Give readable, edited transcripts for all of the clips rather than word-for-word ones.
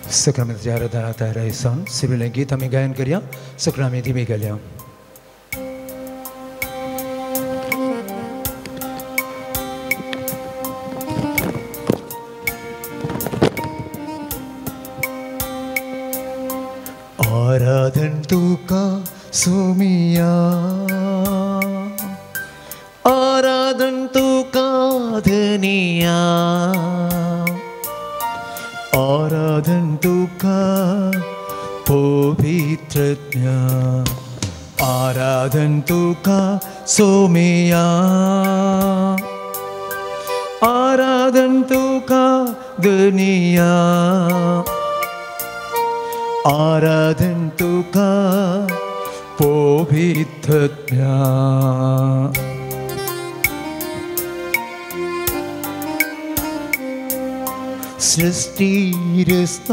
सक्रामेंताच्या आराधना तयार सावन सिविलें गीत आमी गायन करया. सक्रामेंत दिमी घालया. आराधन तुका सोमिया, आराधन तुका धनिया, आराधन तुका पवित्रज्ञा, आराधन तुका सोमिया, आराधन तुका धनिया, आराधन तुका पवित्रज्ञा. सृष्टिरस्तारा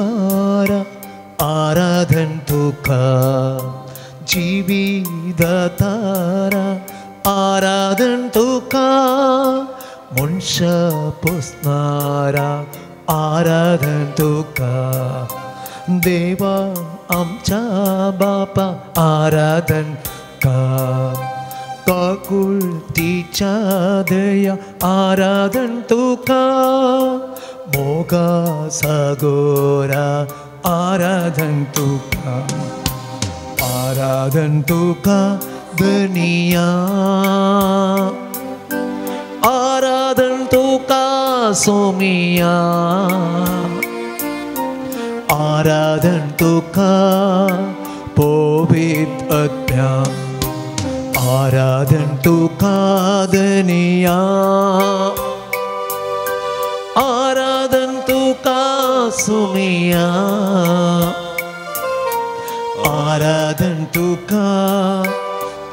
आराधन तुका, जीविततारा आराधन तुका, मनशा पोसणारा आराधन तुका, देवा आमच्या बापा आराधन का, काकुळतीच्या दया आराधन तुका, मोगा सागोरा आराधन तुका, आराधन तुका धनिया, आराधन तुका सोमिया, आराधन तुका पवित्र, आराधन तुका धनिया, आराधन तुका सोमिया, आराधन तुका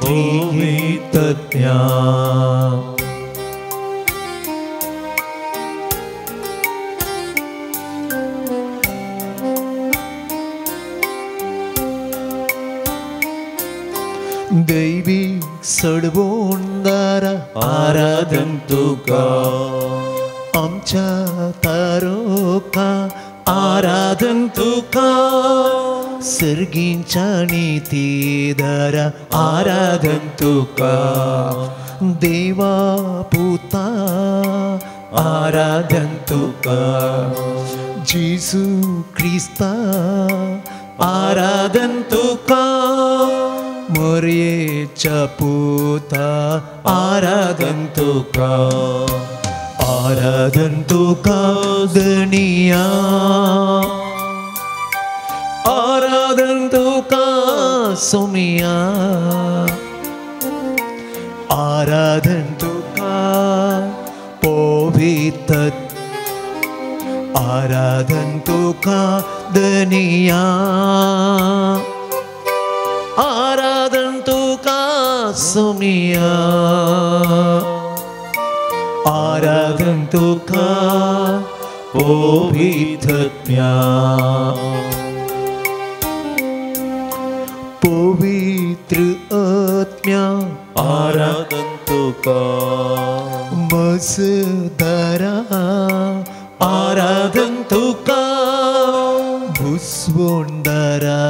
पवित्र. दैवी सडवोंदारा आराधन तुका, आमच्या तारोका आराधन तुका, सर्गींच्या नितीदारा आराधन तुका, देवा पुता आराधन तुका, जेजू क्रिस्ता आराधन तुका, मोरयेच्या पुता आराधन तुका, आराधन तुका धनिया, आराधन तुका सोमिया, आराधन तुका पवित्र, आराधन तुका धनिया, आराधन तुका सोमिया, आराधन तुका पवित्रज्ञा, पवित्र आत्म्या आराधन तुका, मजदारा आराधन तुका, भुसवोंदारा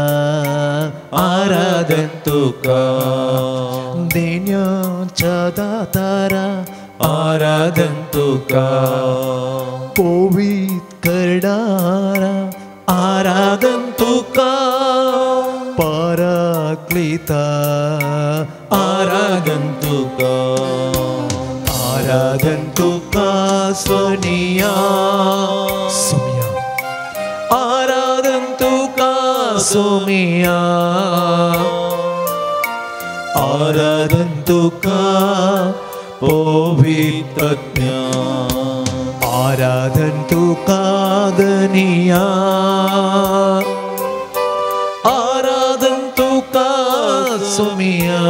आराधन तुका, देण्याच्या दातारा आराधन तुका, पवित्र करणारा आराधन तुका, पराक्लिता आराधन तुका, आराधन तुका सोनिया, सोमिया, आराधन तुका सोमिया, आराधन तुका पवित्रज्ञा, आराधन तुका धनिया, आराधन तुका सोमिया,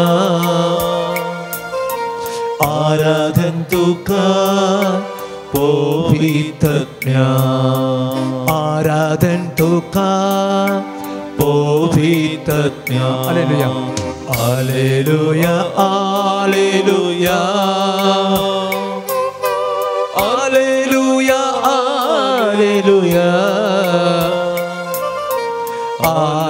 आराधन तुका पवित्रज्ञा, आराधन तुका पवित्रज्ञा. Hallelujah, hallelujah, hallelujah, hallelujah, hallelujah,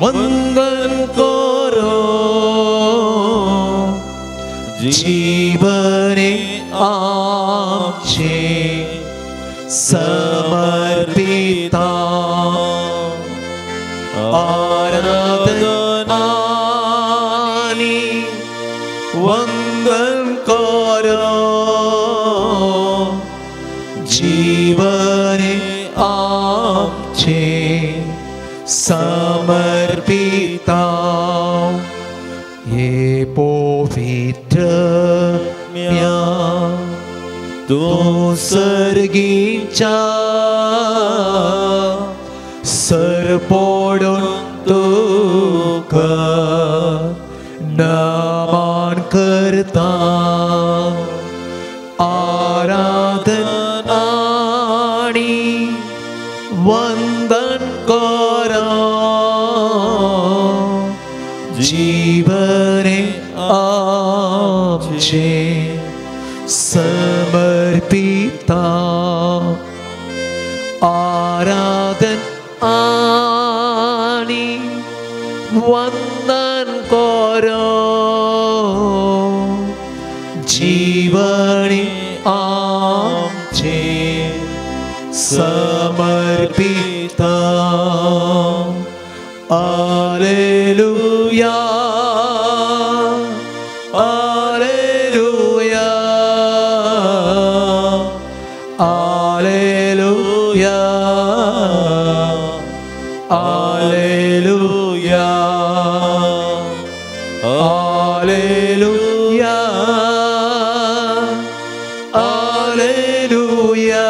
वंदन करो जीवने आमचे समर्पिता आराधन आनी वंदन करो जीवने आमचे समर्पिता ये पवित्र म्या तूं सर्गीच्या सरपोडून तुका नमन करता आराधन आनी वंदन करा जीवने आमचे समर्पिता आराधन आनी वंदन करो जीवने आमचे समर्पिता Alleluia Alleluia Alleluia Alleluia Alleluia Alleluia Alleluia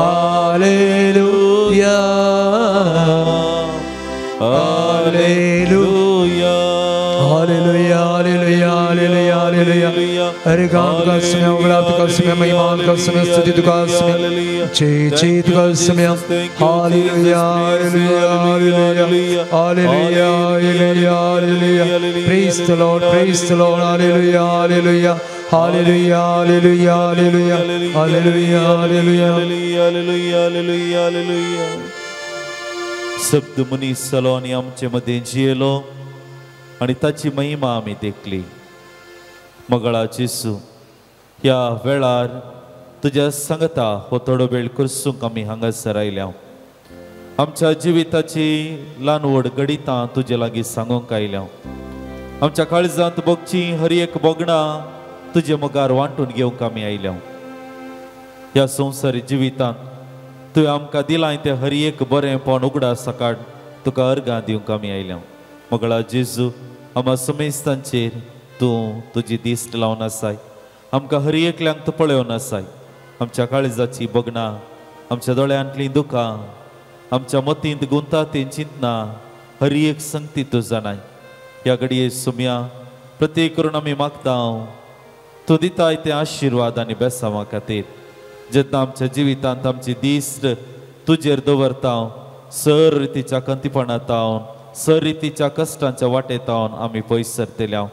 Alleluia Hallelujah Hallelujah Hallelujah Hallelujah हरे गान का समय उगलाप का समय महिमा का समय स्तुति का समय जय जय का समय hallelujah hallelujah hallelujah hallelujah hallelujah praise the Lord praise the Lord hallelujah hallelujah hallelujah hallelujah hallelujah hallelujah hallelujah hallelujah hallelujah hallelujah शब्द मनीस जालो आनी आमचे मदें जियेलो आनी ताची महिमा आमी देखली. मगळा जेसू ह्या वेळार तुज्या सांगता हो थोडो वेळ करसूंक आमी हांगासर आयल्या. आमच्या जिविताची ल्हान व्हड घडितां तुजे लागीं सांगूंक आयल्या. आमच्या काळजांत भोगची हर एक भोगणां तुजे मुखार वांटून घेवंक आमी आयल्या. ह्या संवसारी जिवितांत तुवें आमकां दिलां तें हर एक बरेंपण उगडास काड तुका अर्गां दिवंक आमी आयल्या. मगळा जेजू आमा समेस्तांचेर तूं तुजी दिश्ट लावन आसाय. आमकां हर एकल्यांक तूं पळोवन आसाय. आमच्या काळजाची भोगणां, आमच्या दोळ्यांतलीं दुकां, आमच्या मतींत गुंता तीं चिंतना हर एक संगती तूं जाणाय. ह्या घडये सुम्या प्रत्येक करून आमी मागता तूं दिताय ते आशिर्वाद आनी बेसांवा खातीर. जेन्ना आमच्या जिवितांत आमची दिश्ट तुजेर दवरता सर रितीच्या कंतीपणांत सर रितीच्या कश्टांच्या वाटेत आमी पयस सरतल्या.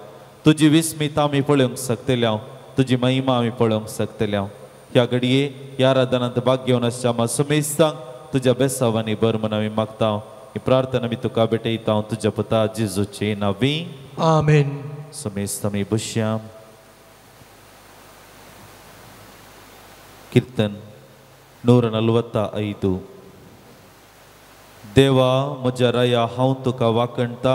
तुजी विस्मीत आमी पळोवंक शकतल्या, तुजी महिमा आमी पळोवंक शकतल्या. ह्या घडये ह्या आराधनांत भाग घेवन आसच्या आमा सुमेस्तांक तुज्या बेसावांनी भर म्हूण आमी मागता. ही प्रार्थना आमी तुका भेटयता तुज्या पुता जेजूचे नांवी आमेन. सुमेस्त आमी बसया. कीर्तन 145. देवा म्हज्या राया हांव तुका वाखणता,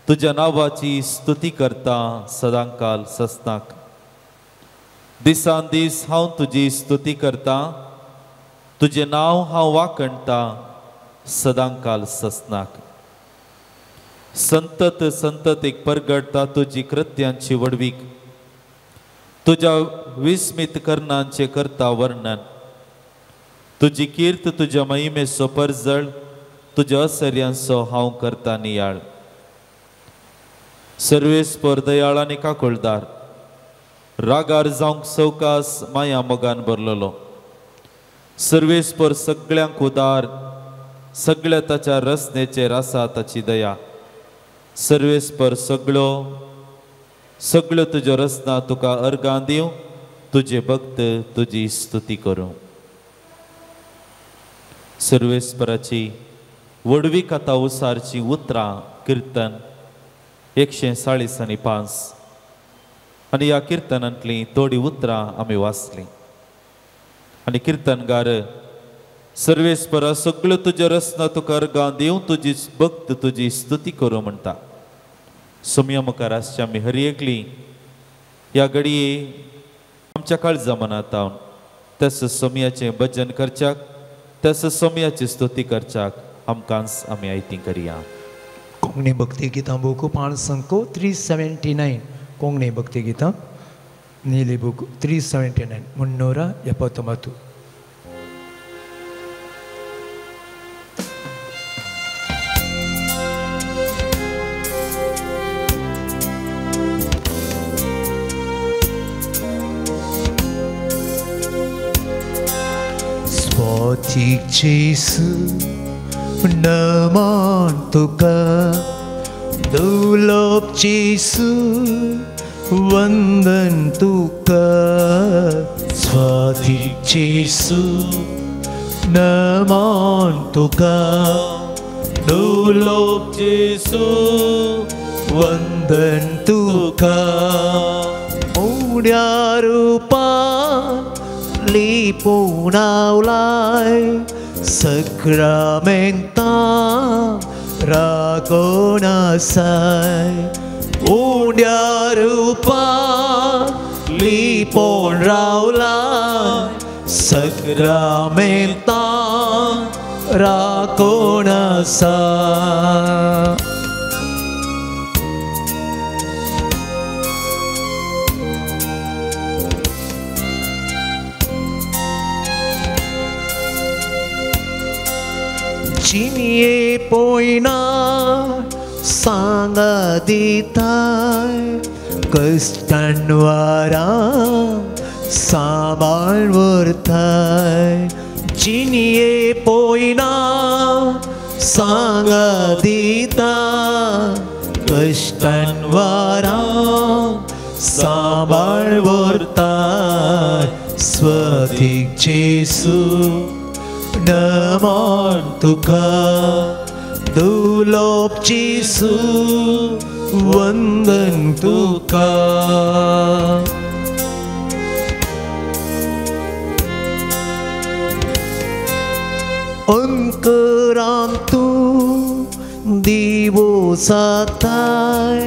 तुज्या नांवाची स्तुती करता सदांकाल सस्नाक. दिसान दीस हांव तुजी स्तुती करता, तुजें नांव हांव वाखणता सदांकाल सस्नाक. संतत संतत एक परगडटा तुजी कृत्यांची व्हडवीक, तुज्या विस्मीत करणांचें करता वर्णन. तुजी कीर्त तुज्या महिमेचो परजळ, तुज्या असर्यांचो हांव करता नियाळ. सर्वेस्पर दयाळ आनी काकुळदार, रागार जावंक सवकास माया मोगान भरलेलो. सर्वेस्पर सगळ्यांक उदार, सगळ्या ताच्या रचनेचेर आसा ताची दया. सर्वेस्पर सगळ्यो सगळ्यो तुज्यो रचना तुका अर्गां दिवं, तुजे भक्त तुजी स्तुती करूं. सर्वेस्पराची वडवी कथा उसारची उतरां किर्तन 145 आनी ह्या किर्तनांतली थोडी उतरां आमी वाचली आनी किर्तनगार सर्वेस्परा सगळ्यो तुज्यो रचना तुका अर्गां दिवन तुजी भक्त तुजी स्तुती करूं म्हणटा. सोमया मुखार आसच्या आमी हर एकली ह्या घडये आमच्या काळजा मनांत त्याच सोमयाचें भजन करच्याक त्याच सोमयाची स्तुती करच्याक आमकांच आमी आयती करया. कोंकणी भक्ती गितां बुक 5 379 कोंकणी भक्ती गितां नीली बुक 379 379. स्वतीक जेसू नमन तुका दुर्लभ जेसू वंदन तुका स्वतीक जेसू नमन तुका दुर्लभ जेसू वंदन तुका उड्या रूपा लिपून आवलाय सक्रामेंता राखून आसाय उड्या रूपा लिपून रावलाय सक्रामेंता राखून आसाय. जिये पोयना सांगा दिताय कश्टांवारा सांबाळ व्हरताय जिये पोयना सांगा दिता कश्टांवारा सांबाळ व्हरताय स्वतीक जेसू नमन तुका दुर्लभ जेसू वंदन तुका. अंकरांत तूं दिवो जाताय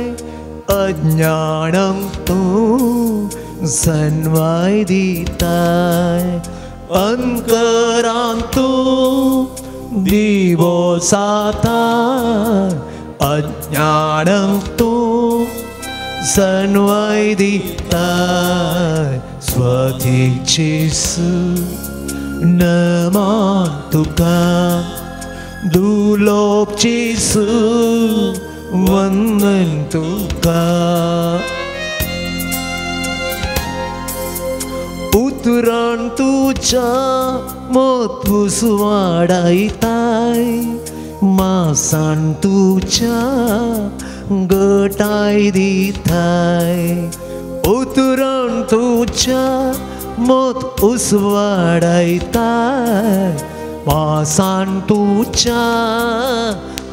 अज्ञानांक तूं सन्वाय दिताय अंकरांत तूं दिवो जाताय अज्ञानांक तूं सन्वाय दिताय स्वतीक जेसू नमन तुका दुर्लभ जेसू वंदन तुका. उतरान तुज्या मत वाडायताय मासान तुज्या गटाय दिताय उतरान तुज्या मत उसवाडायताय मासान तुज्या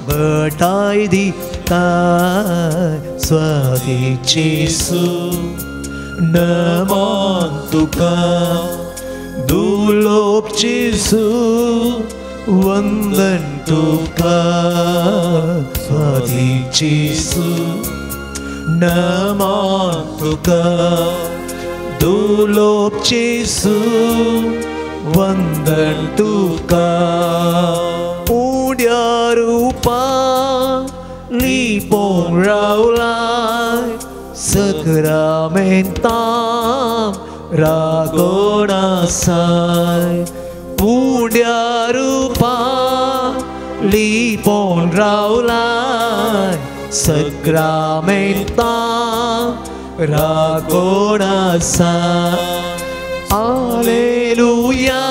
गटाय दिताय स्वतीक जेसू नमन तुका दुर्लभ जेसू वंदन तुका स्वतीक जेसू नमन तुका दुर्लभ जेसू वंदन तुका. उड्या रूपा लिपोवन रावलाय सक्रामेंता राखून आसाय उड्या रूपा लिपोवन रावलाय सक्रामेंता राखून आसाय. Alleluia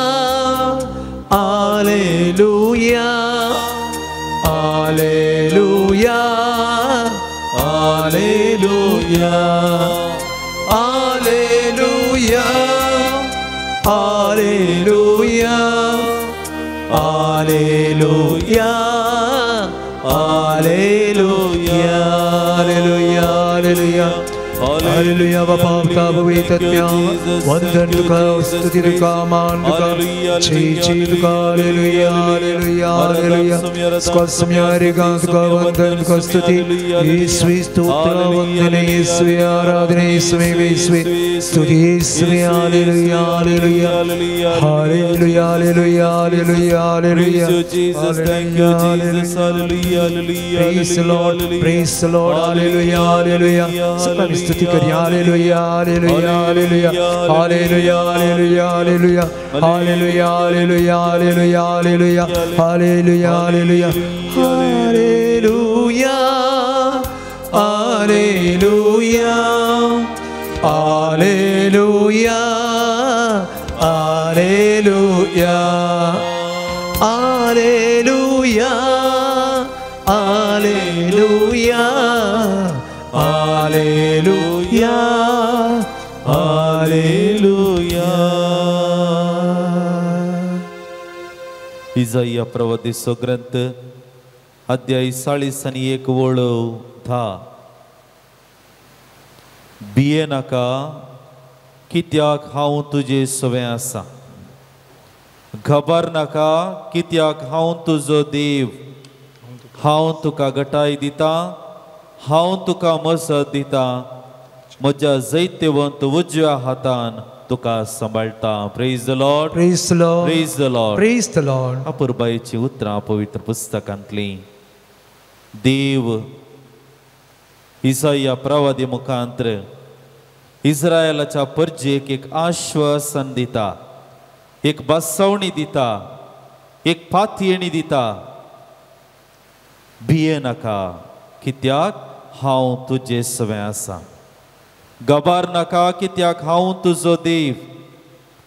alleluia alleluia alleluia alleluia alleluia. Hallelujah, hallelujah, hallelujah, hallelujah, hallelujah. बापा पवित्रत्म्या वंदन तुका, स्तुती तुका, मान तुका, ची तुका. Hallelujah, hallelujah, hallelujah. स्कोस्म्या तुका वंदन तुका, स्तुती येशुवे, स्तोत्र वंदन येशुवे, आराधना येशुवे, येशुवे स्तुती येशुवे. Hallelujah, hallelujah, hallelujah, hallelujah, hallelujah, hallelujah. Jesus, thank you Jesus. Hallelujah, hallelujah. Praise the Lord, praise the Lord. Hallelujah, hallelujah. सबका स्तुति करिए. Hallelujah, hallelujah, hallelujah, hallelujah, hallelujah, hallelujah, hallelujah, hallelujah, hallelujah, hallelujah, hallelujah, hallelujah, hallelujah, hallelujah, hallelujah, hallelujah, hallelujah, hallelujah, hallelujah. Isaiah प्रवादीचो ग्रंथ अध्याय 40 आनी 1 वळ 10. भिये नाका कित्याक हांव तुजे सवें आसा, घाबर नाका कित्याक हांव तुजो देव, हांव तुका गटाय दिता, हांव तुका मजत दिता, म्हज्या जैत्यवंत उजव्या हातान तुका सांबाळटा. Praise the Lord, praise the Lord, praise the Lord, praise the Lord. अपुरबायेची उतरां पवित्र पुस्तकांतली. देव इसाया प्रवादी मुखांत्र इस्रायलाच्या परजेक एक आश्वासन दिता, एक बसवणी दिता, एक पातयेणी दिता. भिये नाका कित्याक हांव तुजे सवें आसा, गबार नाका कित्याक हांव तुजो देव,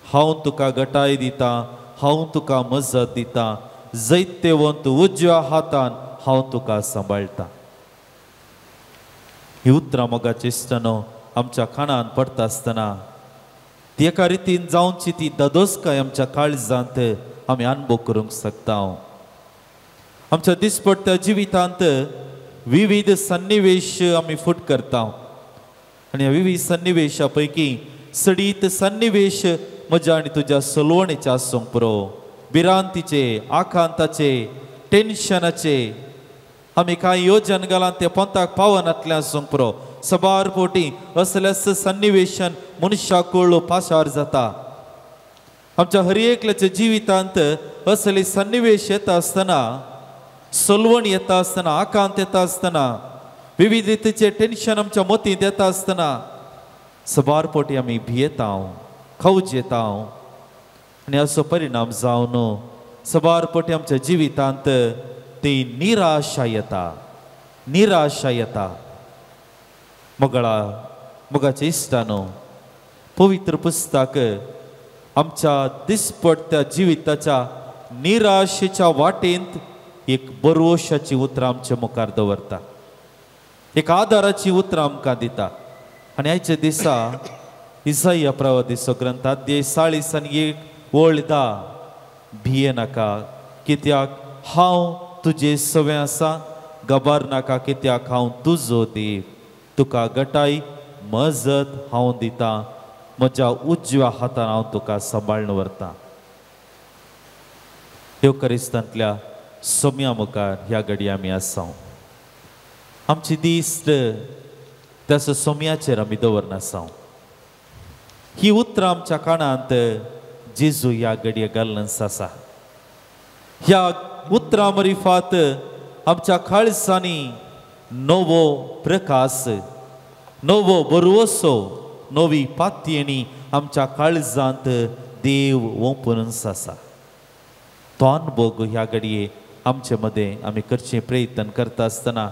हांव तुका गटाय दिता, हांव तुका मजत दिता, जैत्यवंत उजव्या हातान हांव तुका सांबाळटा. ही उतरां मोगाची इश्टानो आमच्या कानान पडटा आसतना ती एका रितीन जावची ती ददोसकाय आमच्या काळजांत आमी अनुभव करूंक शकता. आमच्या दिसपट्ट्या जिवितांत विविध सन्निवेश आमी फूट करता आनी ह्या विविध सन्निवेशा पैकी सडीत सन्निवेश म्हज्या आनी तुज्या सलवणेचे आसूंक पुरो. भिरांतीचे, आकांताचे, टेन्शनाचे आमी कांय योजन घालां ते पंथाक पावनातलें आसूंक पुरो. सबार पोटी असल्याच सन्निवेशन मनशाक कळ्ळो पाशार जाता. आमच्या हर एकल्याच्या जिवितांत असले सन्निवेश येता आसतना, सलवण येता आसतना, आकांत येता आसतना, विविध रितीचे टेन्शन आमच्या मतींत येता आसतना सबार पोटी आमी भियेता, खवज येता आनी असो परिणाम जावन सबार पोटी आमच्या जिवितांत ती निराशा येता, निराशा येता. मोगळा मोगाच्या इश्टानो, पवित्र पुस्तक आमच्या दिसपट्ट्या जिविताच्या निराशेच्या वाटेंत एक बरवशाची उतरां आमच्या मुखार दवरता, एक आदाराची उतरां आमकां दिता. आनी आयच्या दिसा इसाया प्रवादीचो ग्रंथ अध्याय 40 आनी 1 वळ 10. भिये नाका कित्याक हांव तुजे सवें आसा, गबार नाका कित्याक हांव तुजो देव, तुका गटाय मजत हांव दिता, म्हज्या उजव्या हातान हांव तुका सांबाळून व्हरता. येवकारिस्तांतल्या सोम्या मुखार ह्या घडये आमी आसा. आमची दिश्ट त्या सोम्याचेर आमी दवरनासा. ही उतरां आमच्या कानांत जेजू ह्या घडये घालून आसा. ह्या उतरां मरिफात आमच्या काळजांनी नवो प्रकाश, नवो बरवसो, नवी पातयेणी आमच्या काळजांत देव ओंपून आसा. तो अनुभव ह्या घडये आमचे मदें आमी करचें प्रयत्न करता आसतना,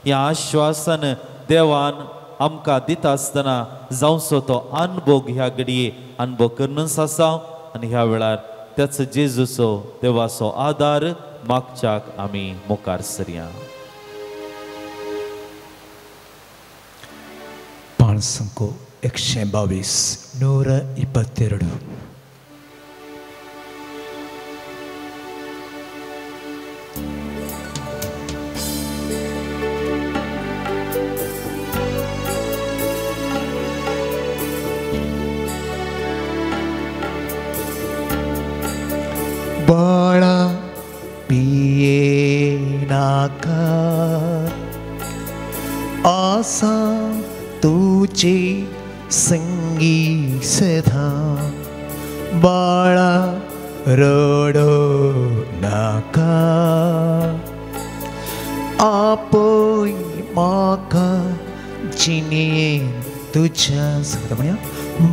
ह्या आश्वासन देवान आमकां दिता आसतना जावचो तो अनुभव ह्या घडये अनुभव करूनच आसा. आनी ह्या वेळार त्याच जेजूचो देवाचो आदार मागच्याक आमी मुखार सरया. 522 122. आसा तुजे संगी सदा बाळा रडो नाका आपय म्हाका जिणेन तुज्या सांगता म्हणया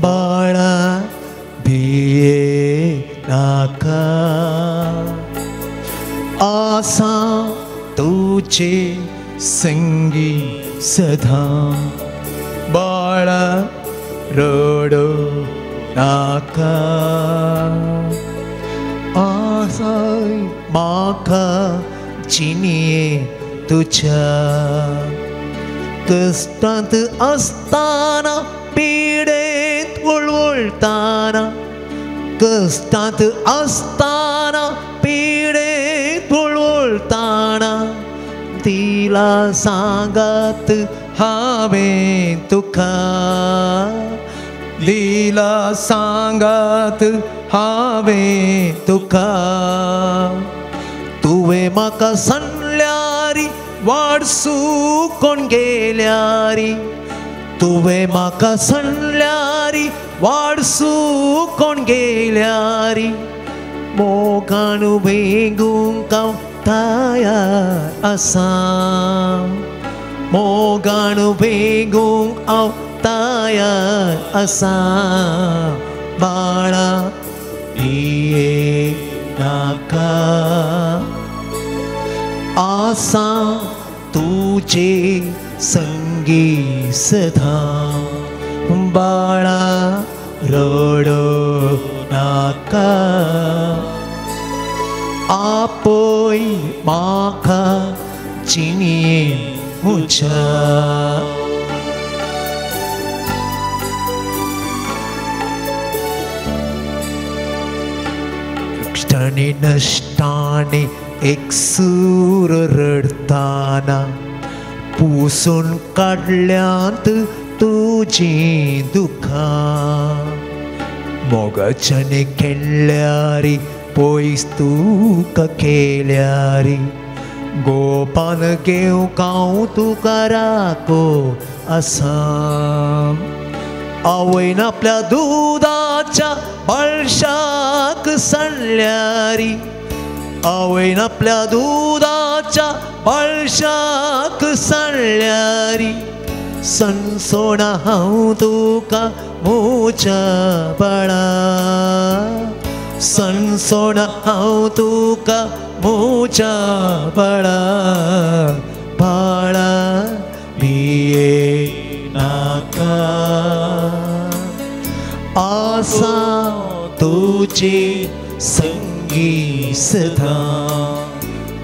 बाळा भिये नाका आसा तुजे संगी सदा बाळा रडो नाका आसा म्हाका जिणेन तुज्या कश्टांत आसतना पिडेंत वळवळटाना कश्टांत आसतना पिडेंत वळवळटाना तिला सांगात हांवें तुका दिला सांगात हांवें तुका तुवें म्हाका सांगल्यारी वाट सुकोन गेल्यारी तुवें म्हाका सांगल्यारी वाट सुकोन गेल्यारी मोगान वेगूंक हांव तयार आसा मोगान वेगूंक हांव तयार आसा बाळा भिये नाका आसा तुजे संगी सदा बाळा रडो नाका आपय म्हाका जिणेन म्हज्या कश्टांनी नश्टांनी एकसूर रडताना पुसून काडल्यांत तुजीं दुखां मोगाच्यान खेळ्ळ्यारी पयस तुका केल्यारी गोपान घेवंक हांव तुका राखो आसा आवयन आपल्या दुदाच्या बाळशाक सांडल्यारी आवयन आपल्या दुदाच्या बाळशाक सांडल्यारी सनसोणा हांव तुका म्हज्या बाळा सनसोणा हांव तुका म्हज्या बाळा बाळा भिये नाका आसा तुजे संगी सदा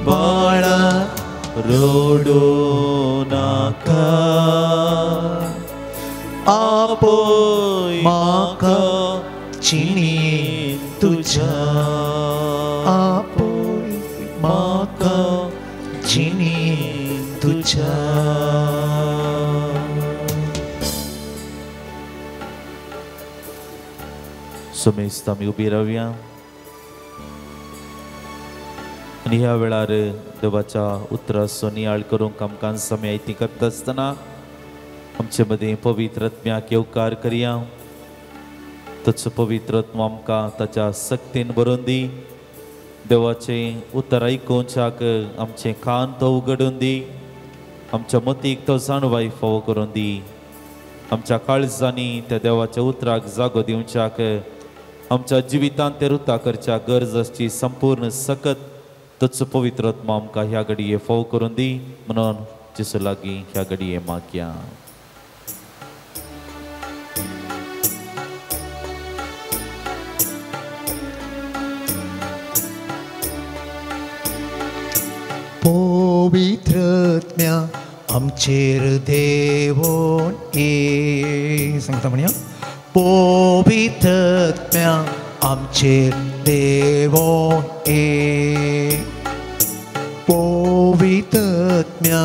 बाळा रडो नाका आपय म्हाका जिणेन तुज्या आपय म्हाका जिणेन तुज्या. सुमेस्त आमी उबी रावया आनी ह्या वेळार देवाच्या उतराचो नियाळ करूंक आमकां आमी आयती करता आसतना आमचे मदीं पवित्र आत्म्याक येवकार करया. ताचो पवित्र आत्मो आमकां ताच्या सक्तीन भरून दी. देवाचें उतर आयकुच्याक आमचें कान तो उगडून दी. आमच्या मतीक तो जाणवाय फावो करून दी. आमच्या काळजांनी त्या देवाच्या उतराक जागो दिवच्याक आमच्या जिवितांत ते रुता करच्या गरज आसची संपूर्ण सकत तोच पवित्र आत्मो आमकां ह्या घडये फावो करून दी म्हणून जेजू लागीं ह्या घडये मागया. पवित्र आत्म्या आमचेर देवोन ये सांगता म्हणया पवित्र आत्म्या आमचेर देवोन ये पवित्र आत्म्या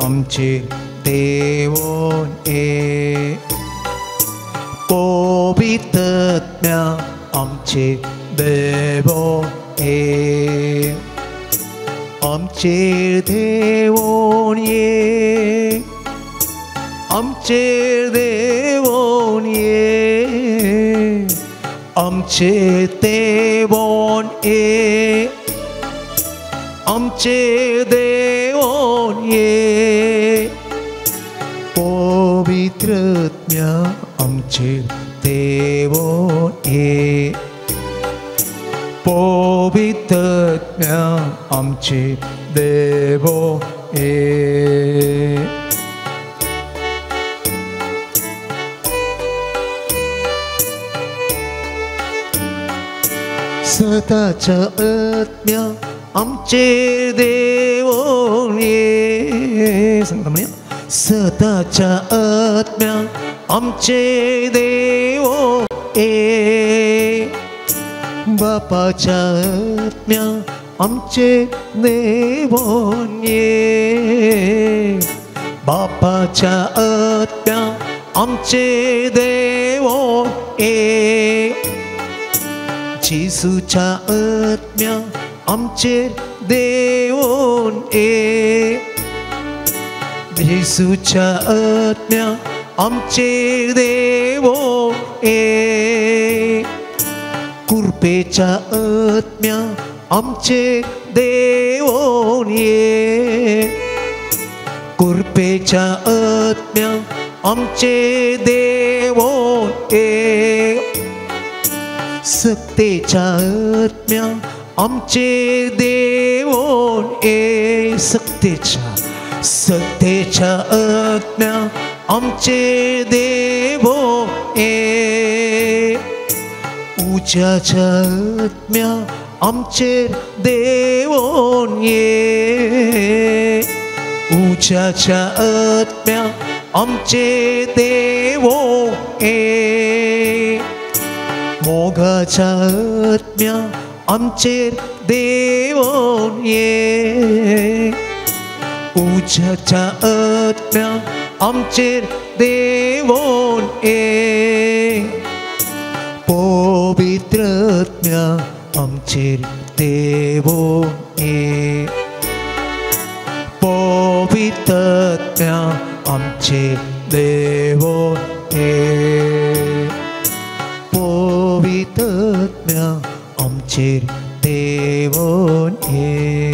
आमचेर देवोन ये पवित्र आत्म्या आमचेर देवोन ये आमचेर देवोन ये आमचेर देवोन ये, आमचेर देवोन ये, आमचेर देवोन ये. पवित्र आत्म्या आमचेर देवोन ये, पवित्र आत्म्या आमचेर देवोन ये. सताच्या आत्म्या आमचेर देवोन ये. सांगता म्हणया, सताच्या आत्म्या आमचेर देवोन ये, बापाच्या आत्म्या आमचेर देवोन ये, बापाच्या आत्म्या आमचेर देवोन ये, जेजूच्या आत्म्या आमचेर देवोन ये, जेजूच्या आत्म्या आमचेर देवोन ये, कृपेच्या आत्म्या आमचेर देवोन ये, कृपेच्या आत्म्या आमचेर देवोन ये, सक्तेच्या आत्म्या आमचेर देवोन ये, सक्तेच्या सक्तेच्या आत्म्या आमचेर देवोन ये, उज्याच्या आत्म्या आमचेर देवोन ये, उज्याच्या आत्म्या आमचेर देवोन ये, मोगाच्या आत्म्या आमचेर देवोन ये, उज्याच्या आत्म्या आमचेर देवोन ये, पवित्र आत्म्या आमचेर देवोन ये, पवित्र आत्म्या आमचेर देवोन ये, पवित्र आत्म्या आमचेर देवोन ये,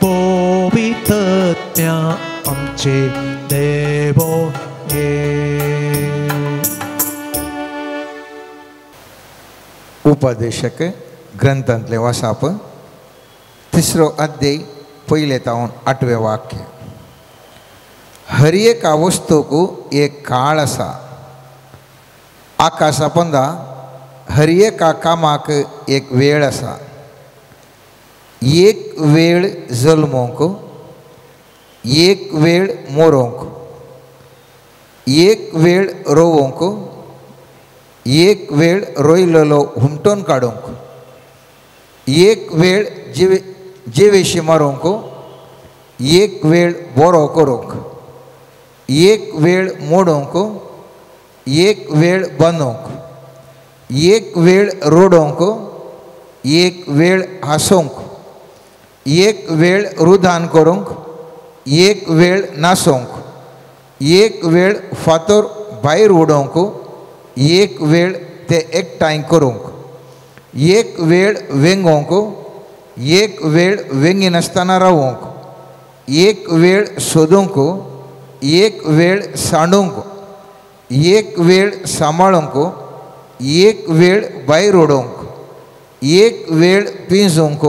पवित्र आत्म्या आमचेर देवोन ये. उपदेशक ग्रंथांतले वासाप तिसरो अध्याय पयले तावन 8वें वाक्य. हर एका वस्तूक एक काळ आसा, आकाशा पोंदा हर एका कामाक एक वेळ आसा. एक वेळ जल्मोंक, एक वेळ मोरोंक, एक वेळ रोवोंक, एक वेळ रोयलेलो हुमटोन काडूंक, एक वेळ जिवेशी मारूंक, एक वेळ बरो करूंक, एक वेळ मोडूंक, एक वेळ बांदूंक, एक वेळ रोडोंक, एक वेळ हांसोंक, एक वेळ रुदान करूंक, एक वेळ नासोंक, एक वेळ फातर भायर उडोवंक, एक वेळ ते एकठांय करूंक, एक वेळ वेंगोवंक, एक वेळ वेंगिनासतना रावोंक, एक वेळ सोदूंक, एक वेळ सांडूंक, एक वेळ सांबाळूंक, एक वेळ भायर उडोवंक, एक वेळ पिंजूंक,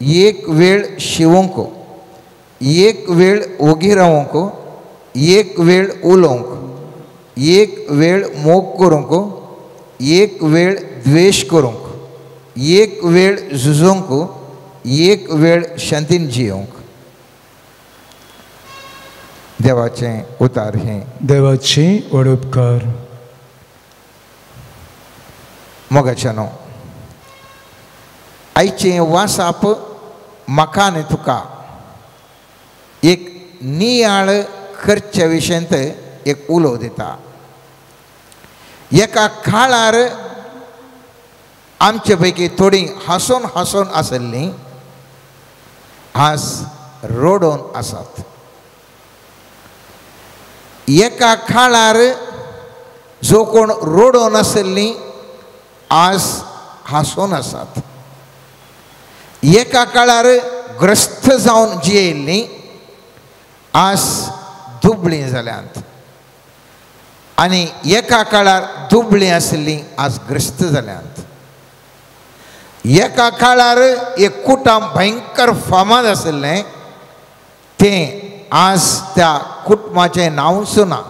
एक वेळ शिवूंक, एक वेळ ओगी रावोंक, एक वेळ उलोवंक, एक वेळ मोग करूंक, एक वेळ द्वेश करूंक, एक वेळ झुजोंक, एक वेळ शांतीन जियोंक. देवाचें उतार हें. देवाची व्हड उपकार. मोगाच्या न्हू आयचें वासाप म्हाका आनी तुका एक नियाळ करच्या विशयांत एक उलोव दिता. एका काळार आमचे पैकी थोडीं हांसून हांसून आसल्लीं आज रडोन आसात. एका काळार जो कोण रोडोन आशिल्ली आज हांसोन आसात. एका काळार ग्रस्त जावन जियेल्ली आज दुबळीं जाल्यांत आनी एका काळार दुबळीं आशिल्लीं आज ग्रस्त जाल्यांत. एका काळार एक कुटुंब भयंकर फामाद आशिल्लें तें आज त्या कुटुंबाचें नांवच ना.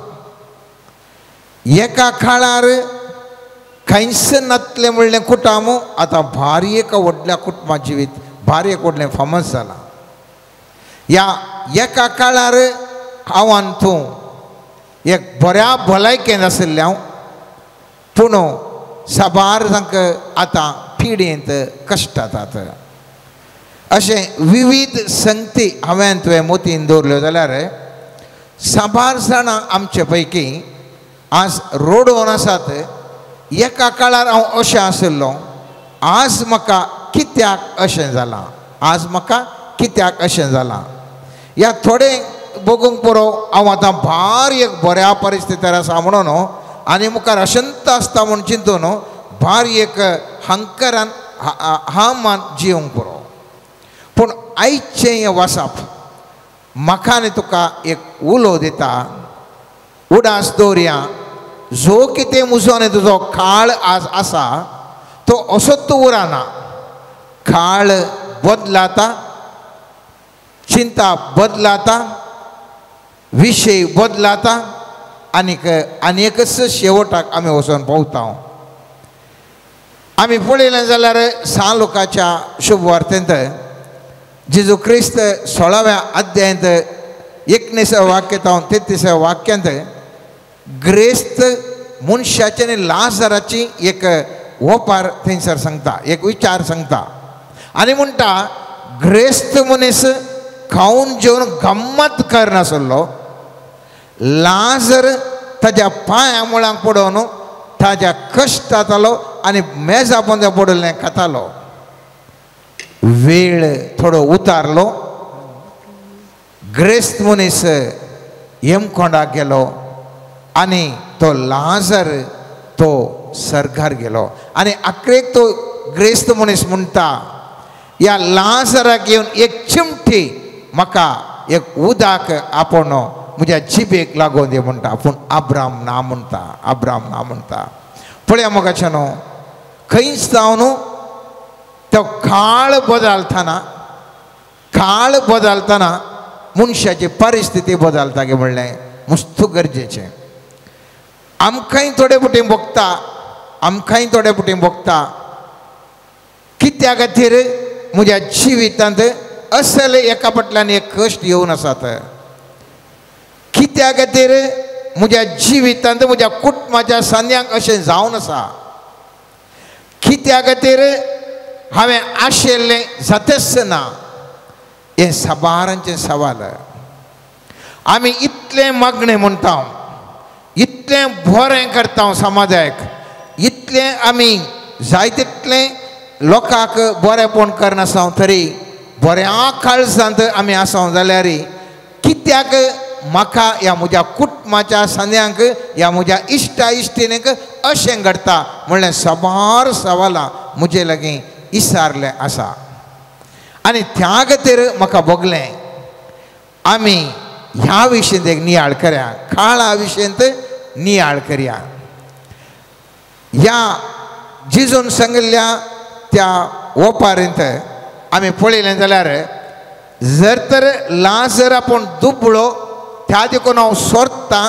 एका काळार कांयच नातलें म्हणलें कुटुंब आतां भारी एका व्हडल्या कुटुंबा जिवीत भारी एक व्हडलें फामाद जालां. ह्या एका काळार हांव आनी तूं एक बऱ्या भलायकेन आशिल्लें हांव, पूण साबार तांकां आतां पिडेंत कश्टातात. अशें विविध संगती हांवें तुवें मोतीन दवरल्यो जाल्यार साबार जाणां आमचे पैकी आज रोडोन आसात. एका काळार हांव अशें आशिल्लो, आज म्हाका कित्याक अशें जालां, आज म्हाका कित्याक अशें जालां. ह्या थोडें बगूंक पुरो हांव आतां भार एक बऱ्या परिस्थितीर आसा म्हणून आनी मुखार अशंत आसता म्हूण चिंतून भार एक हंकरान हामान जिवंक पुरो. पूण आयचें हें वाचप म्हाका आनी तुका एक उलो दिता, उडास दवरया. जो कितें म्हजो आनी तुजो काळ आज आसा तो असोच उरना. काळ बदलाता, चिंता बदलाता, विशय बदलाता आनीक आनी एकच शेवटाक आमी वचोन पावता. आमी पळयलें जाल्यार सान लोकाच्या शुभवार्तेंत जेजू क्रिस्त 16व्या अध्यायांत 19व्या वाक्यांत 33व्या वाक्यांत ग्रेस्त मनशाची आनी लाजराची एक ओपार थंयसर सांगता, एक विचार सांगता आनी म्हणटा ग्रेस्त मनीस खावन जेवन गम्मत करनासलो, लाजर ताज्या पांया मुळांक पडोवन ताज्या कश्ट जातालो आनी मेजा पोंदा पडिल्लें खातालो. वेळ थोडो उतारलो, ग्रेस्त मनीस यमकोंडाक गेलो आनी तो लाजर तो सर्गार गेलो. आनी आखरेक तो ग्रेस्त मनीस म्हणटा ह्या लाजराक येवन एक चिमटी म्हाका एक उदक आपोवन म्हज्या जिबेक लागोवन दी म्हणटा. पूण आब्राम ना म्हणटा, आब्राम ना म्हणटा. पळया मोगाचें न्हू, खंयच जावन तो काळ बदलतना, काळ बदलतना मनशाची परिस्थिती बदलता गे म्हणलें मस्त गरजेचें. आमकांय थोडे फावटी भोगता, आमकांय थोडे फावटी भोगता कित्या खातीर म्हज्या जिवितांत असले एका फाटल्यान एक कश्ट येवन आसात, कित्या खातीर म्हज्या जिवितांत म्हज्या कुटुंबाच्या सांद्यांक अशें जावन आसा, कित्या खातीर हांवें आशिल्लें जातेच ना. हें साबारांचें सवाल. आमी इतलें मागणें म्हणटा, इतलें बरें करता समाजाक, इतलें आमी जाय तितलें लोकांक बरेंपण करनासा तरी बऱ्या काळजांत आमी आसा जाल्यार कित्याक म्हाका ह्या म्हज्या कुटुंबाच्या सांद्यांक ह्या म्हज्या इश्टा इश्टिणींक अशें घडटा म्हणलें साबार सवालां म्हजे लागीं इसारलें आसा. आनी त्या खातीर म्हाका भोगलें आमी ह्या विशयंत एक नियाळ करया, काळा विशयंत नियाळ करया. ह्या जिजून सांगिल्ल्या त्या ओपारींत आमी पळयलें जाल्यार जर तर लाजर आपूण दुबळो त्या देखून हांव सोरतां,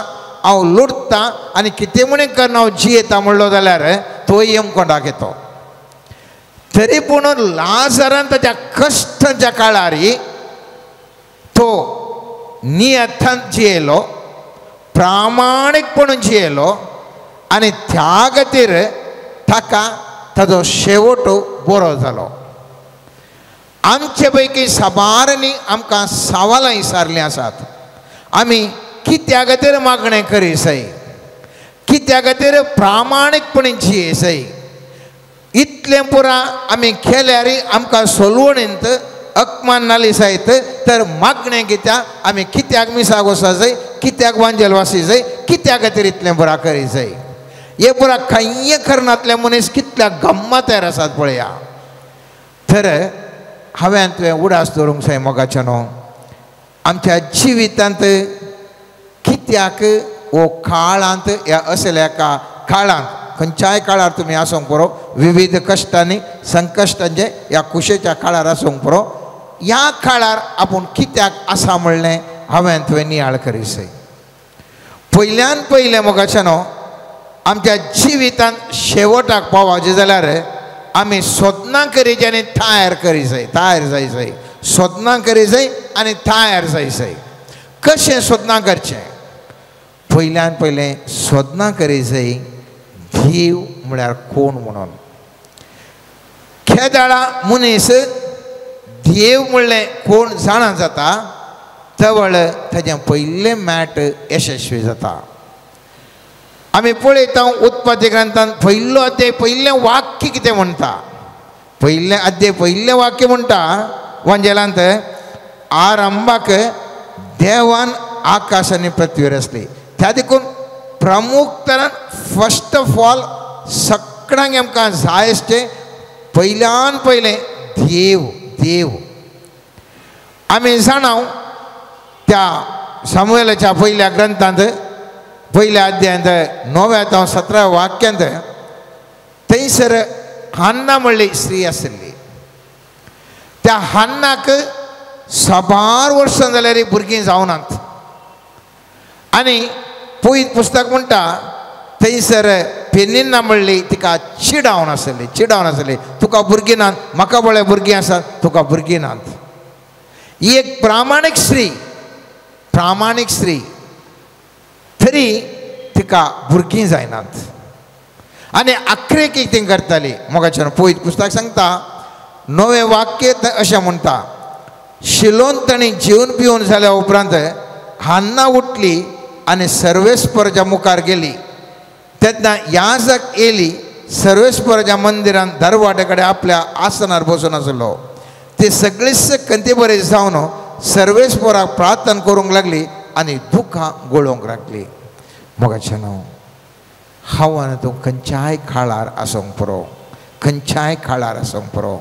हांव लुडतां आनी कितें म्हण करून हांव जियेता म्हणलो जाल्यार तो यमकोंडाक येतो. तरी पूण लाजरान ताच्या कश्टाच्या काळार तो नियतान जियेलो, प्रामाणीकपणान जियेलो आनी त्या खातीर ताका ताजो शेवट बरो जालो. आमचे पैकी साबारांनी आमकां सवालां विचारलीं आसात, आमी कित्या खातीर मागणें करिसय, कित्या खातीर प्रामाणीकपणे जियेसय, इतलें पुरा आमी केल्यार आमकां सोलवणींत अपमान नाली जायत तर मागणें कित्याक आमी कित्याक मिसाक वचपाक जाय, कित्याक वांजेल वासी जाय, कित्या खातीर इतलें बुराक करी जाय. हे बुराक खंय करनातले मनीस कितल्या गम्मा तयार आसात पळया. तर हांवें तुवें उडास दवरूंक जाय मोगाचें न्हू, आमच्या जिवितांत कित्याक वो काळांत ह्या असल्या एका काळांत खंयच्याय काळार तुमी आसूंक पुरो, विविध कश्टांनी संकश्टांचे ह्या कुशेच्या काळार आसूंक पुरो, ह्या काळार आपूण कित्याक आसा म्हणलें हांवें तुवें नियाळ करी जाय. पयल्यान पयलें मोगाचें न्हू, आमच्या जिवितांत शेवटाक पावपाचें जाल्यार आमी सोदनां करीची आनी तयार करी जाय, तयार जाय जाय, सोदनां करी जाय आनी तयार जाय जाय. कशें सोदनां करचें? पयल्यान पयलें सोदनां करी जाय देव म्हळ्यार कोण म्हणून. खेदाळा मनीस देव म्हणलें कोण जाणा जाता तवळ ताजें पयलें मॅट यशस्वी जाता. आमी पळयता उत्पत्ती ग्रंथान पयलो अध्याय पयलें वाक्य कितें म्हणटा, पयलें अध्याय पयलें वाक्य म्हणटा वांजेलांत, आरंभाक देवान आकाश आनी पृथ्वी रचली. त्या देखून प्रमुखतरान फर्स्ट ऑफ ऑल सगळ्यांक आमकां जाय आसचें पयल्यान पयलें देव देव. आमी जाणा त्या सामुएलाच्या पयल्या ग्रंथांत पयल्या अध्यायांत 9व्या जावं 17व्या वाक्यांत थंयसर हान्ना म्हणली स्त्री आशिल्ली. त्या हान्नाक साबार वर्सां जाल्यार भुरगीं जावनात. आनी पयत पुस्तक म्हणटा थंयसर पेनिन्ना म्हणली तिका चिडावन आसली, चिडावन आसली, तुका भुरगीं नात, म्हाका बळे भुरगीं आसात, तुका भुरगीं नात. ही एक प्रामाणीक स्त्री, प्रामाणीक स्त्री, तरी तिका भुरगीं जायनात. आनी आखरेक कितें करताली मोगाचें पयत पुस्तक सांगता 9वें वाक्य अशें म्हणटा, शिलोन तांणी जेवन पिवन जाल्या उपरांत हान्ना उठली आनी सर्वेस्पराच्या मुखार गेली. तेन्ना याजक एली सर्वेस्पराच्या मंदिरान दरवाट्या कडेन आपल्या आसनार बसून आसलो. ते सगळीच कंती बरे जावन सर्वेस्पराक प्रार्थना करूंक लागली आनी दुखां गळोवंक लागली. मोगाचें न्हू, हांव आनी तूं खंयच्याय काळार आसूंक पुरो, खंयच्याय काळार आसूंक पुरो,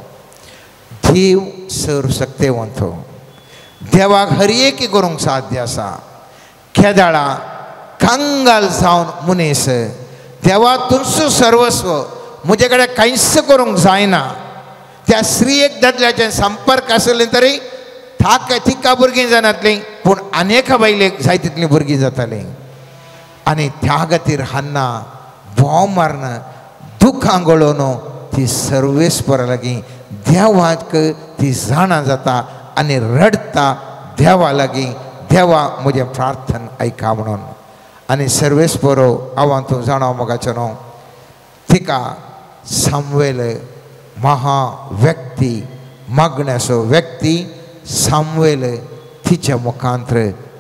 देव सर्वशक्तिवंत, देवाक हर एक करूंक साध्य आसा. केदाळा कंगाल जावन मनीस देवा तुमचो सर्वस्व, म्हजे कडेन कांयच करूंक जायना, त्या स्त्रियेक दादल्याचे संपर्क आसले तरी थाक तिका भुरगीं जानातलीं, पूण अनेक बायलेक जाय तितलीं भुरगीं जातालीं. आनी त्या खातीर हान्ना भोंव मारून दुखां गळोवन ती सर्वेस्परा लागीं देवाक ती जाणा जाता आनी रडटा देवा लागीं, देवा म्हजें प्रार्थना आयका म्हणून. आनी सर्वेस्परो हांव तूं जाणा मोगाचें न्हू, तिका सामुएल महा व्यक्ती, मागण्याचो व्यक्ती सामुएल तिच्या मुखांत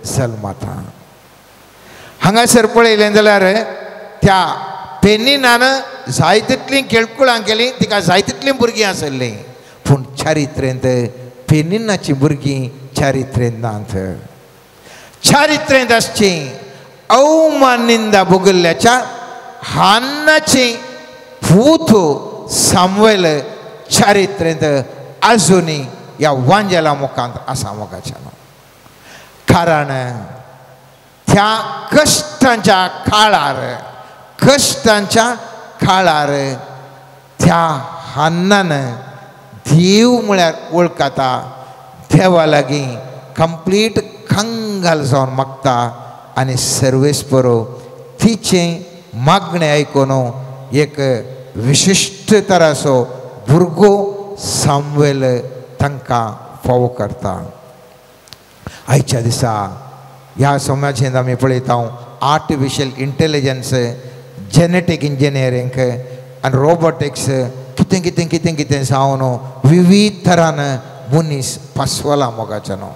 जल्मता. हांगासर पळयलें जाल्यार त्या पेनिनान जाय तितलीं खेळकुळां केलीं, तिका जाय तितलीं भुरगीं आसलीं, पूण चारित्रेंत पेनिनाचीं भुरगीं चारित्रेंत नात. चारित्रेंत आसचीं अवमान निंदा भोगिल्ल्याच्या हान्नाची पूत सामुएल चारित्रेंत आजुनी ह्या वांजेला मुखांत आसा मोगाच्यान. कारण त्या कश्टांच्या काळार, कश्टांच्या काळार त्या हान्नान देव म्हळ्यार वळखता, देवा लागीं कंप्लीट कंगाल जावन मागता आनी सर्वेस्परो तिचें मागणें आयकून एक विशिश्ट तराचो भुरगो सामुएल तांकां फावो करता. आयच्या दिसा ह्या समाजेंत आमी पळयता आर्टिफिशियल इंटेलिजन्स, जेनेटीक इंजिनियरींग आनी रोबोटिक्स कितें कितें कितें कितें जावन विविध तरान मनीस पासवला मोगाचो न्हू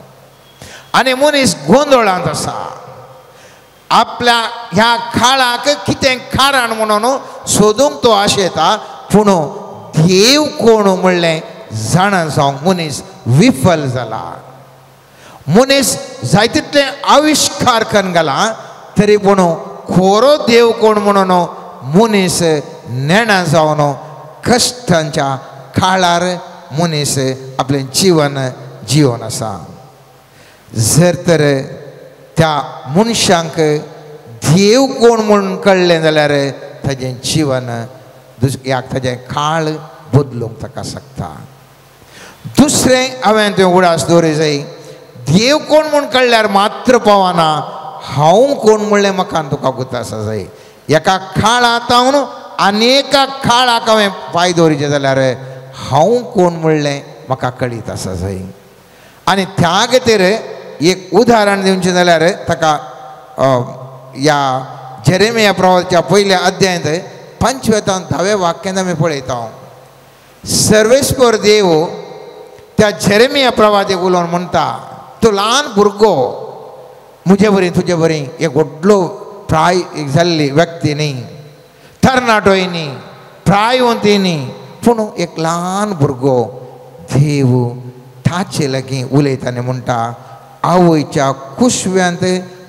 आनी मनीस गोंदळांत आसा. आपल्या ह्या काळाक कितें कारण म्हणून सोदूंक तो आशेता, पूण देव कोण म्हणलें जाणा जावंक मनीस विफल जाला. मनीस जाय तितले आविश्कार करून घाला तरी पूण खरो देव कोण म्हणून मनीस नेणा जावन कश्टांच्या काळार मनीस आपलें जिवन जिवन आसा. जर तर त्या मनशांक देव कोण म्हणून कळ्ळें जाल्यार ताजें जिवन दुसऱ्याक ताजें काळ बदलूंक ताका शकता. दुसरें हांवें तें उडास दवरी जाय, देव कोण म्हूण कळ्ळ्यार मात्र पावना, हांव कोण म्हणलें म्हाका तुका गुत आसा जाय. एका काळांत हांव आनी एका काळाक हांवें पांय दवरिचें जाल्यार हांव कोण म्हणलें म्हाका कळीत आसा जाय. आनी त्या खातीर एक उदाहरण दिवचें जाल्यार ताका ह्या जेरेमिया प्रवाच्या पयल्या अध्यायांत 5व्या 10व्या वाक्यांत आमी पळयता. सर्वेस्पर देव त्या जेरेमिया प्रवादीक उलोवन म्हणटा, तूं ल्हान भुरगो म्हजे बरी तुजे बरी एक व्हडलो प्राय एक जाल्ली व्यक्ती न्ही, तरणाटोय न्ही, प्रायवंती न्ही, पूण एक ल्हान भुरगो देव ताचे लागीं उलयता आनी म्हणटा, आवयच्या कुशव्यांत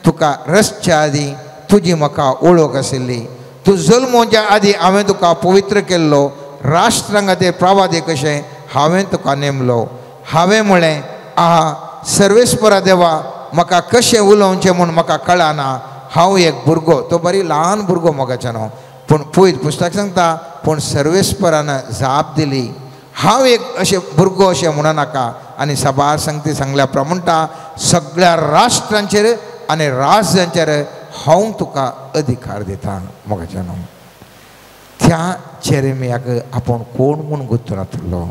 तुका रसच्या आदीं तुजी म्हाका ओळख आशिल्ली, तूं जल्मोच्या आदीं हांवें तुका पवित्र केल्लो, राष्ट्रां खातीर प्रवादी कशें हांवें तुका नेमलो. हांवें म्हळें, आहा सर्वेस्परा देवा, म्हाका कशें उलोवचें म्हूण म्हाका कळना, हांव एक भुरगो. तो बरी ल्हान भुरगो मोगाच्यानो, पूण पयत पुस्तक सांगता, पूण सर्वेस्परान जाप दिली, हांव एक अशें भुरगो अशें म्हणू नाका. आनी सभार संगती सांगल्या प्रमाण म्हणटा, सगळ्या राष्ट्रांचेर आनी राज्यांचेर हांव तुका अधिकार दिता. मोगाच्यानो, त्या जेरेमियाक आपूण कोण म्हूण गुत्त नासलो.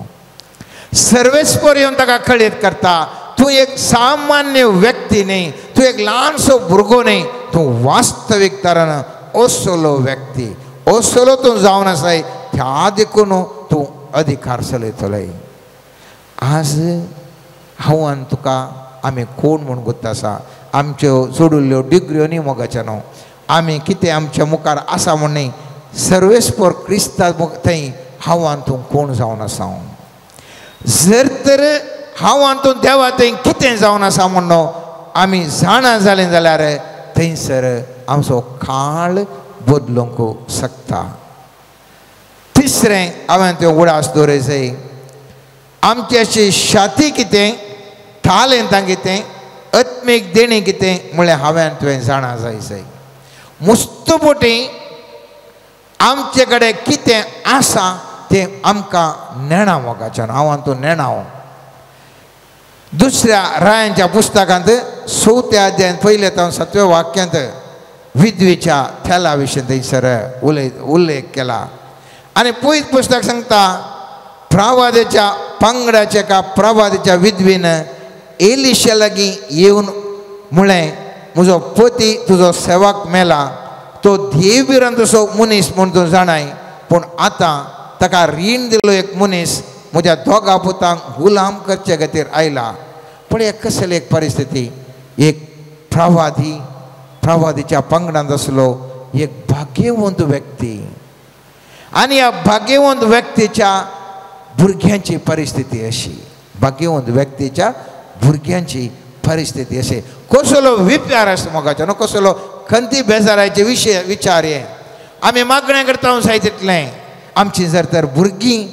सर्वेस्पर येवन ताका कळीत करता, तूं एक सामान्य व्यक्ती न्ही, तूं एक ल्हानसो भुरगो न्ही, तूं वास्तवीक तरान असलो व्यक्ती, असलो तूं जावन आसाय, त्या देखून तूं अधिकार चलयतलोय. आज हांव आनी तुका आमी कोण म्हूण गुत्त आसा, आमच्यो जोडिल्ल्यो डिग्र्यो न्ही मोगाच्यानो, आमी कितें आमच्या मुखार आसा म्हूण न्ही, सर्वेस्पर क्रिस्ता थंय हांव आनी तूं कोण जावन आसा. जर तर हांव आनी तूं देवा थंय कितें जावन आसा म्हूण आमी जाणा जालें जाल्यार थंयसर आमचो काळ बदलूंक शकता. तिसरें हांवें तें उडास दवरी जाय, आमची अशी शाती कितें, तालेंतां कितें, आत्मीक देणें कितें म्हणलें हांवें तुवें जाणा जाय जाय. मुस्तपोटी आमचे कडेन कितें आसा तें आमकां नेणा मोगाच्यान, हांव आनी तूं नेणा. दुसऱ्या रायांच्या पुस्तकांत 4व्या अध्यायांत 1 ते 7व्या वाक्यांत विधवेच्या थेला विशीं थंयसर उल्लेख केला. आनी पयत पुस्तक सांगता, प्रवादेच्या पंगडाच्या एका प्रवादेच्या विधवेन एलिशा लागीं येवन म्हळें, म्हजो पती तुजो सेवक मेला, तो देवभिरांत तसो मनीस म्हूण तूं जाणाय, पूण आतां ताका रीण दिल्लो एक मनीस म्हज्या दोगा पुतांक गुलाम करचे खातीर आयला. पूण एक कसली एक परिस्थिती, एक प्रवादी, प्रवादीच्या पंगडांत आसलो एक भाग्यवंत व्यक्ती, आनी ह्या भाग्यवंत व्यक्तीच्या भुरग्यांची परिस्थिती अशी, भाग्यवंत व्यक्तीच्या भुरग्यांची परिस्थिती अशी, कसलो विचार आसता मोगाचो न्हू, कसलो खंती बेजाराचे विशय विचार हे आमी मागणें करता जाय तितलें. आमची जर तर भुरगीं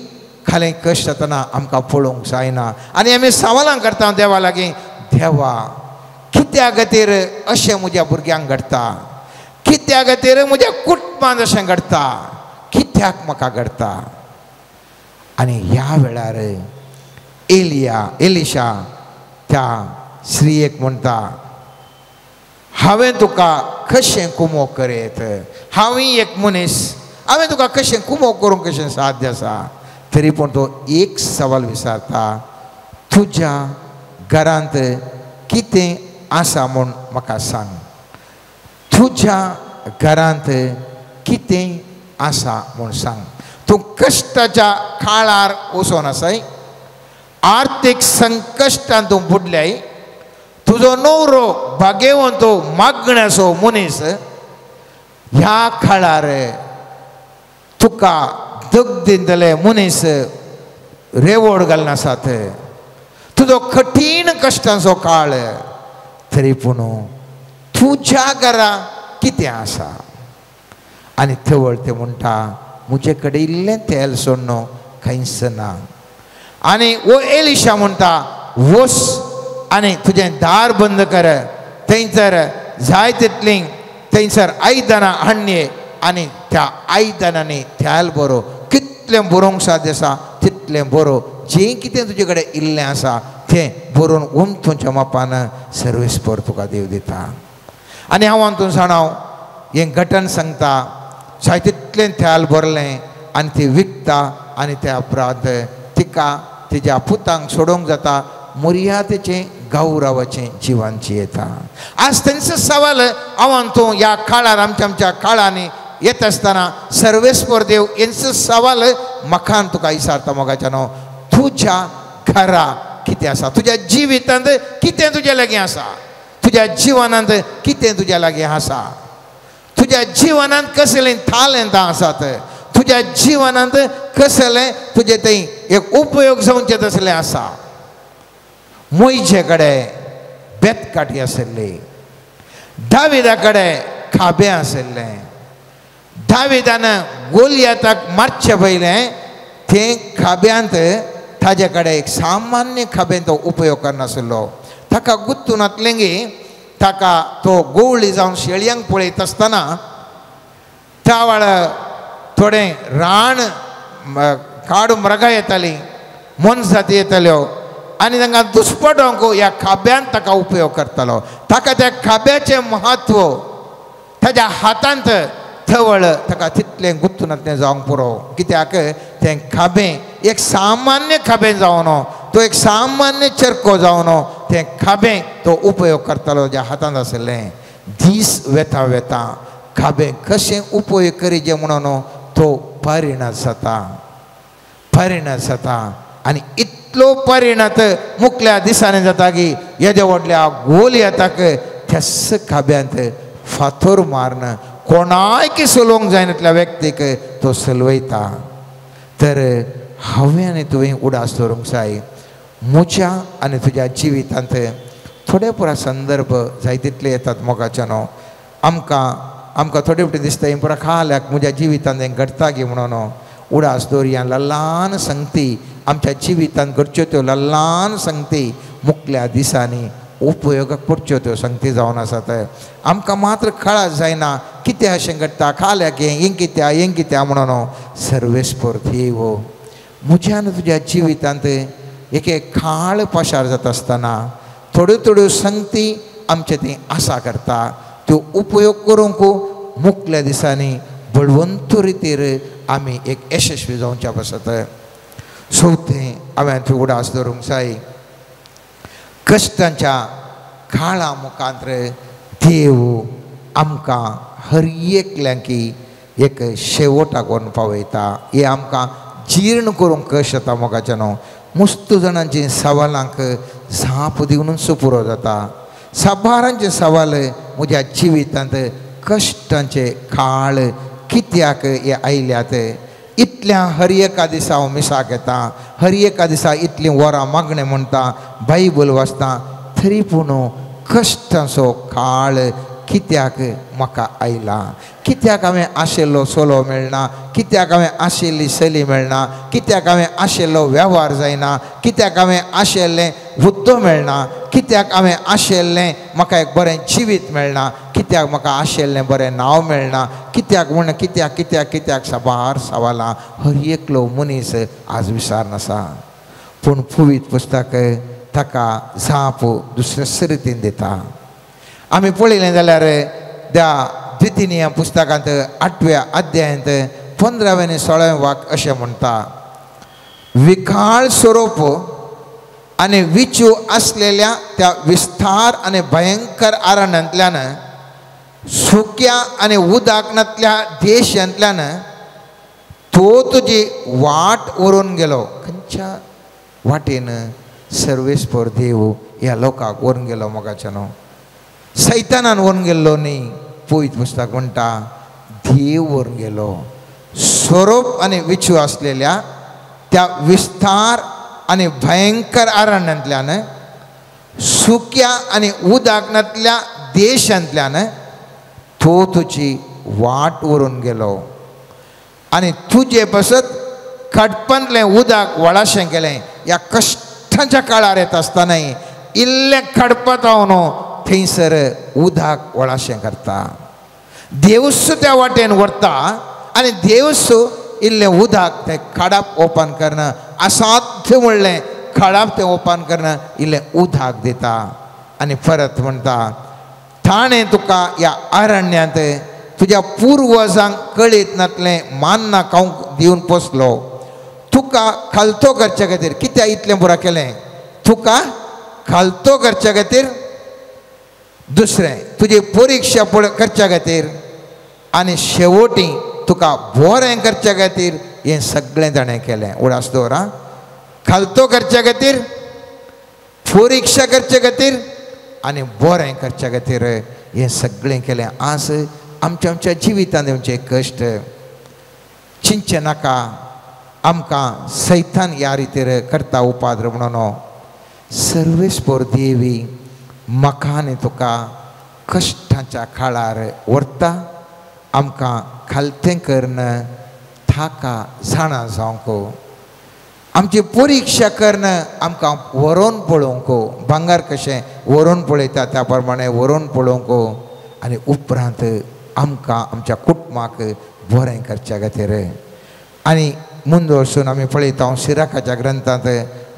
खालें कश्ट जातना आमकां पळोवंक जायना आनी आमी सवालां करता देवा लागीं, देवा कित्या खातीर अशें म्हज्या भुरग्यांक घडटा, कित्या खातीर म्हज्या कुटुंबांत अशें घडटा, कित्याक म्हाका घडटा. आनी ह्या वेळार एलिशा त्या स्त्रियेक म्हणटा, हांवें तुका कशें कुमो करेत, हांवूय एक मनीस, हांवें तुका कशें कुमो करूंक कशें साध्य आसा. तरी पूण तो एक सवाल विचारता, तुज्या घरांत कितें आसा म्हूण म्हाका सांग, तुज्या घरांत कितें आसा म्हूण सांग. तूं कश्टाच्या काळार वचोन आसाय, आर्थीक संकश्टान तूं बुडल्याय, तुजो न्हवरो भाग्यवंत मागण्याचो मनीस, ह्या काळार तुका दग दितले मनीस रेवड घालनासात, तुजो कठीण कश्टांचो काळ, तरी पूण तुज्या घरा कितें आसा? आनी थवळ ते म्हणटा म्हजे कडेन इल्लें तेल सोडून कांयच ना. आनी वो एलिशा म्हणटा वस आनी तुजें दार बंद कर, थंयसर जाय तितलीं थंयसर आयदनां हाडणी आनी त्या आयदनांनी तेल बरो, कितलें बरोवंक साध्य आसा तितलें बरो, जें कितें तुजे कडेन इल्लें आसा तें बरोवन उमथूंच्या मापान सर्वेस्पर तुका देव दिता. आनी हांव हातूंत जाणा हें घटन सांगता, जाय तितलें तेल भरलें आनी ती विकता आनी त्या उपरांत तिका तिज्या पुतांक सोडोवंक जाता, मर्यादेचें गौरवाचें जिवन जियेता. आज तेंचो सवाल हांव तूं ह्या काळार आमच्या आमच्या काळांनी येता आसतना सर्वेस्पर देव हेंचो सवाल म्हाका तुका विचारता मोगाच्यानो, तुज्या घरा कितें आसा? तुज्या जिवितांत कितें तुज्या लागीं आसा? तुज्या जिवनांत कितें तुज्या लागीं आसा? तुज्या जिवनांत कसलें तालेंतां आसात? तुज्या जिवनांत कसलें तुजें थंय एक उपयोग जावचें तसलें आसा? मोयजे कडेन बेतकाठी आशिल्ली, दाविदा कडेन खाबें आशिल्लें. दाविदान गोलियाताक मारचें पयलें तें खाब्यांत ताजे कडेन एक सामान्य खाबें तो उपयोग करनाशिल्लो. ताका गुत्तून नातलें की ताका तो गोवळी जावन शेळयांक पळयत आसतना त्या वेळार थोडें रान काड मृगां येतालीं, मोनजाती येताल्यो आनी तांकां दुस्पटोवंक ह्या खाब्यांत ताका उपयोग करतालो. ताका त्या खाब्याचें म्हत्व ताज्या हातांत थवळ ताका तितलें गुत्तून जावंक पुरो, कित्याक तें खाबें एक सामान्य खाबें जावन, तो एक सामान्य चरको जावन तें खाबें तो उपयोग करतालो ज्या हातांत आशिल्लें. दीस वेता वेता खाबें कशें उपयोग करीजे म्हणून तो परिणत जाता, परिणत जाता आनी इतलो परिणत मुखल्या दिसांनी जाता की येद्या व्हडल्या गोलियाताक त्याच खाब्यांत फातर मारून कोणायक सलोवंक जायना व्यक्तीक तो सलवयता. तर हांवें आनी तुवें उडास दवरूंक जाय म्हज्या आनी तुज्या जिवितांत थोडे पुरा संदर्भ जाय तितले येतात मोगाच्यानो. आमकां आमकां थोडे फावटी दिसता हें पुरा खाल्याक म्हज्या जिवितांत हें घडटा गी म्हणून. उडास दवरया ल्हान संगती आमच्या जिवितांत घडच्यो त्यो ल्हान संगती मुखल्या दिसांनी उपयोगाक पडच्यो त्यो संगती जावन आसात. आमकां मात्र कळास जायना कितें अशें घडटा, खाल्याक हें हें कित्या हें कित्या म्हणून. सर्वेस्पर देव म्हज्या आनी तुज्या जिवितांत एक एक काळ पाशार जाता आसतना थोड्यो थोड्यो संगती आमचे ती आसा करता त्यो उपयोग करूंक मुखल्या दिसांनी बळवंत रितीर आमी एक यशस्वी जावच्या पासत. चवथें हांवें थंय उडास दवरूंक जाय, कश्टांच्या काळा मुखांत देव आमकां हर एकल्यांकी एक शेवटाक व्हरून पावयता. हें आमकां जीर्ण करूंक कश्ट जाता मोगाच्या न्हू. मुस्त जाणांची सवालांक जाप दिवनूच पुरो जाता. साबारांचे सवाल म्हज्या जिवितांत कश्टांचे काळ कित्याक हे आयल्यात? इतल्या हर एका दिसा हांव मिसाक येता, हर एका दिसा इतलीं वरां मागणें म्हणटा, बायबल वाचता, तरी पूण कश्टांचो काळ कित्याक म्हाका आयला? कित्याक हांवें आशिल्लो चलो मेळना? कित्याक हांवें आशिल्ली चली मेळना? कित्याक हांवें आशिल्लो वेव्हार जायना? कित्याक हांवें आशिल्लें हुद्दो मेळना? कित्याक हांवें आशिल्लें म्हाका एक बरें जिवीत मेळना? कित्याक म्हाका आशिल्लें बरें नांव मेळना? कित्याक म्हण कित्याक कित्याक कित्याक साबार सवालां हर एकलो मनीस आज विचारनासा. पूण पुवीत पुस्तक ताका जाप दुसऱ्याच रितीन दिता. आमी पळयलें जाल्यार त्या द्वितीय पुस्तकांत 8व्या अध्यायांत 15व्या आनी 16व्या वाक अशें म्हणटा, विखाळ स्वरूप आनी विचू आसलेल्या त्या विस्तार आनी भयंकर आरण्यांतल्यान, सुक्या आनी उदक नातल्या देशांतल्यान तो तुजी वाट व्हरून गेलो. खंयच्या वाटेन सर्वेस्पर देव ह्या लोकांक व्हरून गेलो मोगाच्यानो? सैतानान व्हरून गेल्लो न्ही. पवित्र पुस्तक म्हणटा देव व्हरून गेलो. स्वरूप आनी विचू आसलेल्या त्या विस्तार आनी भयंकर अरण्यांतल्यान, सुक्या आनी उदकांतल्या देशांतल्यान तो तुजी वाट व्हरून गेलो आनी तुजे पासत खडपांतलें उदक वळाशें केलें. ह्या कश्टांच्या काळार येता आसतनाय इल्लें खडपांत न्हू थंयसर उदक वळाशें करता. देवसू त्या वाटेन व्हरता आनी देवसू इल्लें उदक तें खडप ओपन करना, असाध्य म्हणलें खडप तें ओपन करना, इल्लें उदक दिता आनी परत म्हणटा ताणें तुका ह्या अरण्यांत तुज्या पुर्वजांक कळीत नातलें मान्ना खावंक दिवन पोसलो. तुका खालतो करच्या खातीर कित्याक इतलें पुरा केलें? तुका खालतो करच्या खातीर, दुसरें तुजी परिक्षा करच्या खातीर आनी शेवटी तुका बरें करच्या खातीर हें सगळें ताणें केलें. उडास दवर, खालतो करच्या खातीर, परिक्षा करच्या खातीर आनी बरें करच्या खातीर हें सगळें केलें. आज आमच्या आमच्या जिवितांत येवचे कश्ट चिंतचें नाका. आमकां सैतान ह्या रितीर करता उपाद्र म्हणून सर्वेस्पोर देवी म्हाका आनी तुका कश्टांच्या काळार व्हरता. आमकां खालतें करून ताका जाणा जावंक, आमची परिक्षा करून आमकां व्हरोन पळोवंक, भांगर कशें व्हरोन पळयता त्या प्रमाणे व्हरोन पळोवंक आनी उपरांत आमकां आमच्या कुटुंबाक बरें करच्या खातीर. आनी मुंदो वचून आमी पळयता सिराखाच्या ग्रंथांत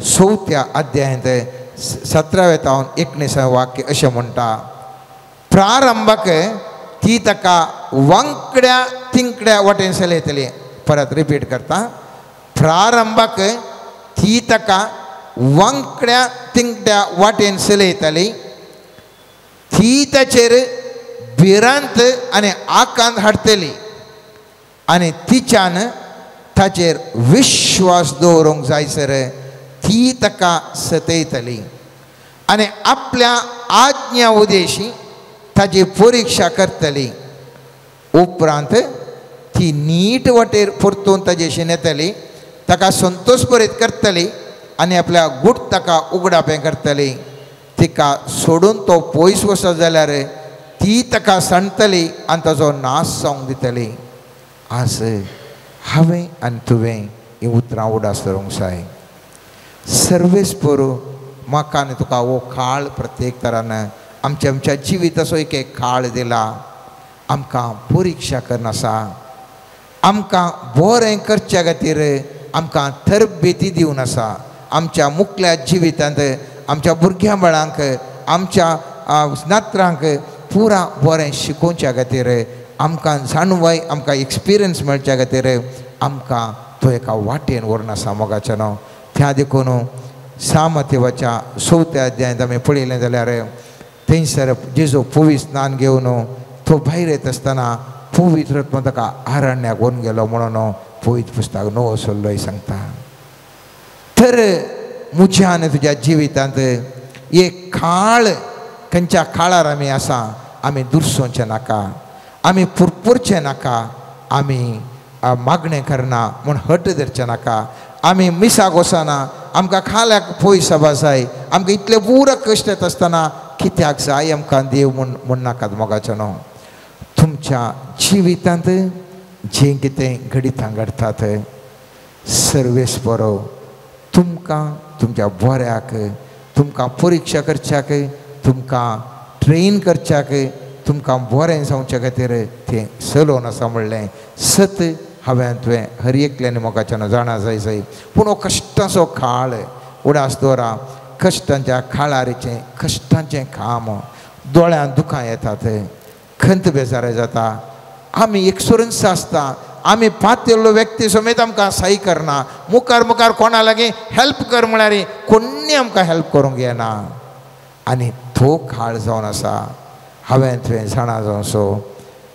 4थ्या अध्यायांत 17व्या तावन 19व्या वाक्य अशें म्हणटा, प्रारंभाक ती ताका वांकड्या तिंकड्या वाटेन चलयतली. परत रिपीट करता, प्रारंभाक ती ताका वांकड्या तिंकड्या वाटेन चलयतली. ती ताचेर भिरांत आनी आकांत हाडटली आनी तिच्यान ताचेर विश्वास दवरूंक जायसर ती ताका सतयतली आनी आपल्या आज्ञा उदेशी ताजी परिक्षा करतली. उपरांत ती नीट वाटेर परतून ताजेशी येतली, ताका संतोष भरीत करतली आनी आपल्या गूट ताका उगडापें करतली. तिका सोडून तो पयस वचत जाल्यार ती ताका सांडटली आनी ताजो नाश जावंक दितली. आज हांवें आनी तुवें हीं उतरां उडास धरूंक जाय. सर्वेस्पोर म्हाका आनी तुका हो काळ प्रत्येक तरान आमच्या आमच्या जिविताचो एक एक काळ दिला. आमकां परिक्षा करून आसा, आमकां बरें करच्या खातीर आमकां तरबेती दिवन आसा. आमच्या मुखल्या जिवितांत आमच्या भुरग्यां बाळांक, आमच्या नात्रांक पुरा बरें शिकोवच्या खातीर, आमकां जाणवाय, आमकां एक्सपिरियन्स मेळच्या खातीर आमकां तो एका वाटेन व्हरून आसा मोगाचें न्हू. त्या देखून सामतेवाच्या 4थ्या अध्यायांत आमी पळयलें जाल्यार थंयसर जेजू पवित्र स्नान घेवन तो भायर येता आसतना पवित्र आत्मा ताका अरण्याक व्हरून गेलो म्हणून पवित्र पुस्तक नवो सल्लोय सांगता. तर म्हज्या आनी तुज्या जिवितांत एक काळ खंयच्या काळार आमी आसा, आमी दुरसोवचें नाका, आमी पुरपुरचें नाका, आमी मागणें करना म्हूण हट धरचें नाका, आमी मिसाक वचना, आमकां खाल्याक पयस सभा जाय, आमकां इतले पुरा कश्ट येता आसतना कित्याक जाय आमकां देव म्हूण नाकात मोगाचें न्हू. तुमच्या जिवितांत जें कितें घडितां घडटात सर्वेस्पोर तुमकां तुमच्या बऱ्याक, तुमकां परिक्षा करच्याक, तुमकां ट्रेन करच्याक, तुमकां बरें जावच्या खातीर तें चलोवन आसा म्हणलें सत हांवें तुवें हर एकल्यान मोगाच्यान जाणा जाय जाय. पूण हो कश्टाचो काळ उडास दवरा, कश्टांच्या काळारीचें कश्टांचें काम, दोळ्यांत दुखां येतात, खंत बेजाराय जाता, आमी एक्सपिरियन्स आसता, आमी पातेल्लो व्यक्ती समेत आमकां साई करना, मुखार मुखार कोणा लागीं हेल्प कर म्हळ्यार कोण्णी आमकां हेल्प करूंक येना. आनी तो काळ जावन आसा हांवें तुवें जाणा जावचो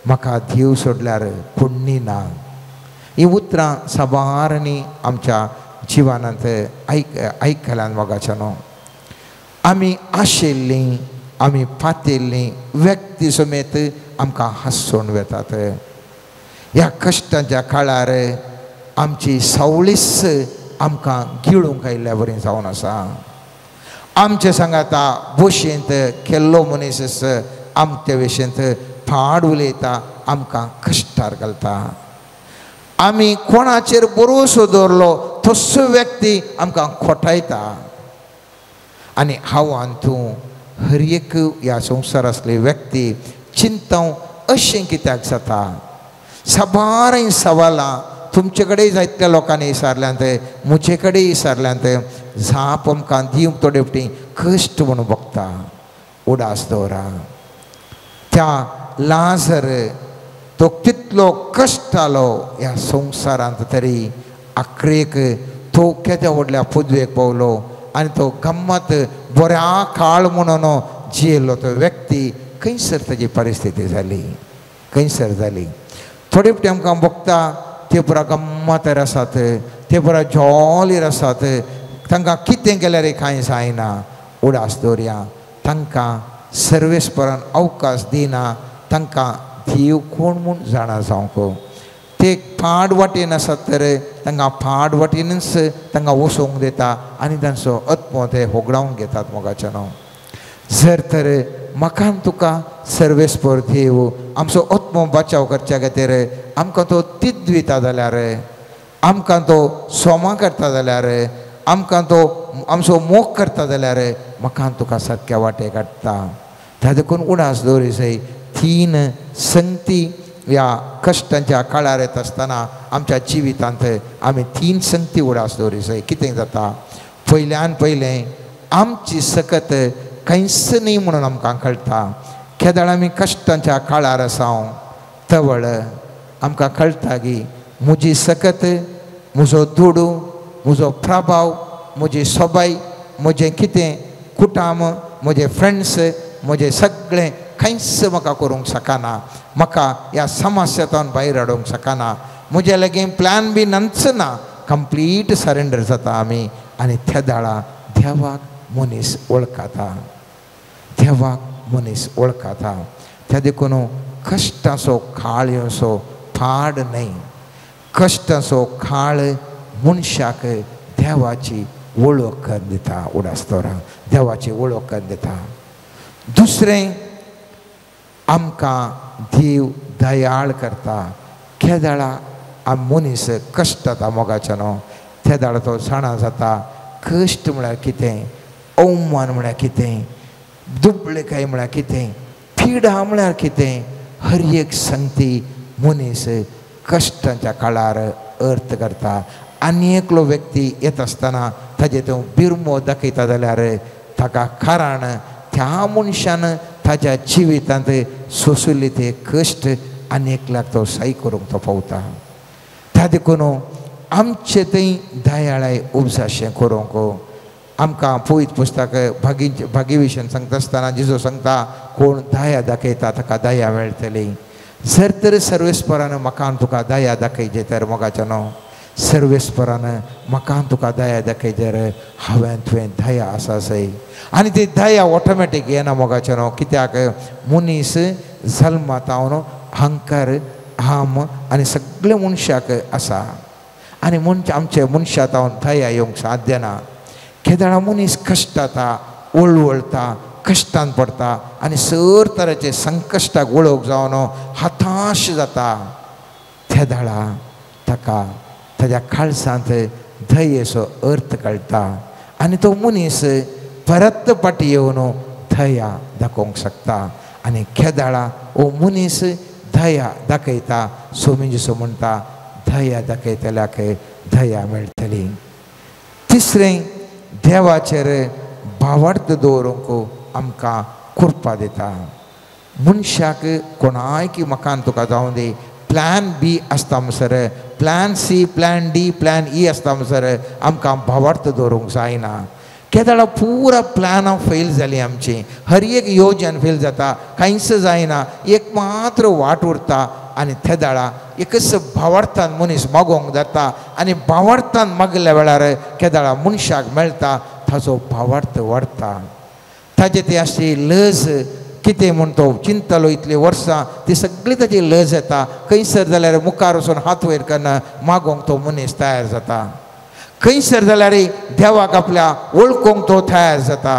म्हाका देव सोडल्यार कोण्णी ना. हीं उतरां साबारांनी आमच्या जिवनांत आयकल्यान मोगाच्या न्हू. आमी आशिल्लीं, आमी पातेल्लीं व्यक्ती समेत आमकां हांसोवन वेतात. ह्या कश्टांच्या काळार आमची सावळीच आमकां गिळूंक आयिल्ल्या वरी जावन आसा. आमचे सांगाता बोशेंत केल्लो मनीस आमचे विशेंत फाड उलयता, आमकां कश्टार घालता. आमी कोणाचेर भरोसो दवरलो तसो व्यक्ती आमकां खोटायता. आनी हांव आनी तूं हर एक ह्या संवसार आसले व्यक्ती चिंता अशें कित्याक जाता. साबार सवालां तुमचे कडेन जायत्या लोकांनी विचारल्यांत, म्हजे कडेन विचारल्यांत. जाप आमकां दिवंक थोडे फावटी कश्ट म्हणून भोगता. उडास दवरा त्या लाजर तो कितलो कश्ट आलो ह्या संवसारांत, तरी आखरेक तो केद्या व्हडल्या पदवेक पावलो आनी तो गम्मत बऱ्या काळ म्हणून जियेल्लो तो व्यक्ती खंयसर ताजी परिस्थिती जाली, खंयसर जाली. थोडे फावटी आमकां भोगता ते पुरा गम्मतर आसात, ते पुरा जॉलीर आसात, तांकां कितें केल्यार कांय जायना. उडास दवरया तांकां सर्वेस्परान अवकाश दिना, तांकां देव कोण म्हूण जाणा जावंक. ते पाड वाटेन आसात तर तांकां पाड वाटेनच तांकां वसोवंक दिता आनी तांचो आत्मो ते होगडावन घेतात मोगाच्यान. जर तर म्हाका तुका सर्वेस्पर देव आमचो आत्मो बचाव करच्या खातीर आमकां तो तिद्विता जाल्यार, आमकां तो सोमा करता जाल्यार, आमकां तो आमचो मोग करता जाल्यार म्हाका तुका सारक्या वाटे काडटा. त्या देखून उडास दवरी जाय. तीन संगती ह्या कश्टांच्या काळार येत आसतना आमच्या जिवितांत आमी तीन संगती उडास दवरी जाय. कितें जाता, पयल्यान पयलें आमची सकत कांयच न्ही म्हणून आमकां कळटा. केदळ आमी कश्टांच्या काळार आसा तवळ आमकां कळटा की म्हजी सकत, म्हजो दुडू, म्हजो प्रभाव, म्हजी सोबाय, म्हजें कितें कुटाम, म्हजे फ्रेंड्स, म्हजें सगळें कांयच म्हाका करूंक शकना, म्हाका ह्या समस्यांतल्यान भायर हाडूंक शकना, म्हजे लागीं प्लॅन बी नाच ना. कंप्लीट सरेंडर जाता आमी आनी त्या दाळा देवाक मनीस वळखता, देवाक मनीस वळखता. त्या देखून कश्टाचो काळ येवचो पाड न्हय, कश्टाचो काळ मनशाक देवाची वळख करून दिता. उडास दवरा देवाची वळख करून दिता. दुसरें आमकां देव दयाळ करता. केदळा आम मनीस कश्ट जाता मोगाच्या न्हू, तेदाळा तो जाणा जाता कश्ट म्हळ्यार कितें, अवमान म्हळ्यार कितें, दुबळेकाय म्हळ्यार कितें, पिडा म्हळ्यार कितें. हर एक संगती मनीस कश्टांच्या काळार अर्थ करता. आनी एकलो व्यक्ती येता आसतना ताजे तो बिरमो दाखयता जाल्यार ताका कारण त्या मनशान ताज्या जिवितांत सोंशिल्ले ते कश्ट आनी एकल्याक तो साय करूंक तो पावता. त्या देखून आमचे थंय दयाळाय उपजाशें करूंक आमकां पवित्र पुस्तक भागी विशयान सांगता आसतना जेजू सांगता कोण दया दाखयता ताका दया मेळटली. जर तर सर्वेस्परान म्हाका तुका दया दाखयचे तर मोगाच्या न्हू, सर्वेस्परान म्हाका तुका दया दाखयचे तर हांवें तुवें दया आसा सय. आनी ती दया ऑटोमॅटीक येना मोगाच्या न्हू, कित्याक मनीस जल्मातावन अहंकार हाम आनी सगळे मनशाक आसा आनी आमचे मनशा तावन दया येवंक साध्य ना. केदळा मनीस कश्टाता, वळवळटा, कश्टान पडटा आनी सर तरेचे संकश्टाक वळख जावन हताश जाता. तेदाळा ताका ताज्या काळसांत दयेचो अर्थ कळटा आनी तो मनीस परत फाटी येवन दया दाखोवंक शकता. आनी केदाळा हो मनीस दया दाखयता. स्वामी जेजू म्हणटा दया दाखयतल्याक दया मेळटली. तिसरें देवाचेर भावार्थ दवरूंक आमकां कृपा दिता. मनशाक कोणायकी म्हाका तुका जावं दी प्लॅन बी आसता म्हणसर, plan C, plan D, plan E आसता म्हणसर आमकां भावार्थ दवरूंक जायना. केदळा पुरा प्लॅनां फेल जालीं आमची, हर एक योजन फेल जाता, कांयच जायना, एक मात्र वाट उरता आनी तेदाळा एकच भावार्थान मनीस मागोवंक जाता आनी भावार्थान मागल्या वेळार केदाळा मनशाक मेळटा ताजो भावार्थ वाडटा. ताजे ती अशी लज कितें म्हूण तो चिंतलो इतलीं वर्सां ती सगळी ताजी लज येता. खंयसर जाल्यार मुखार वचून हात वयर करून मागोवंक तो मनीस तयार जाता. खंयसर जाल्यार देवाक आपल्या वळखूंक तो तयार जाता.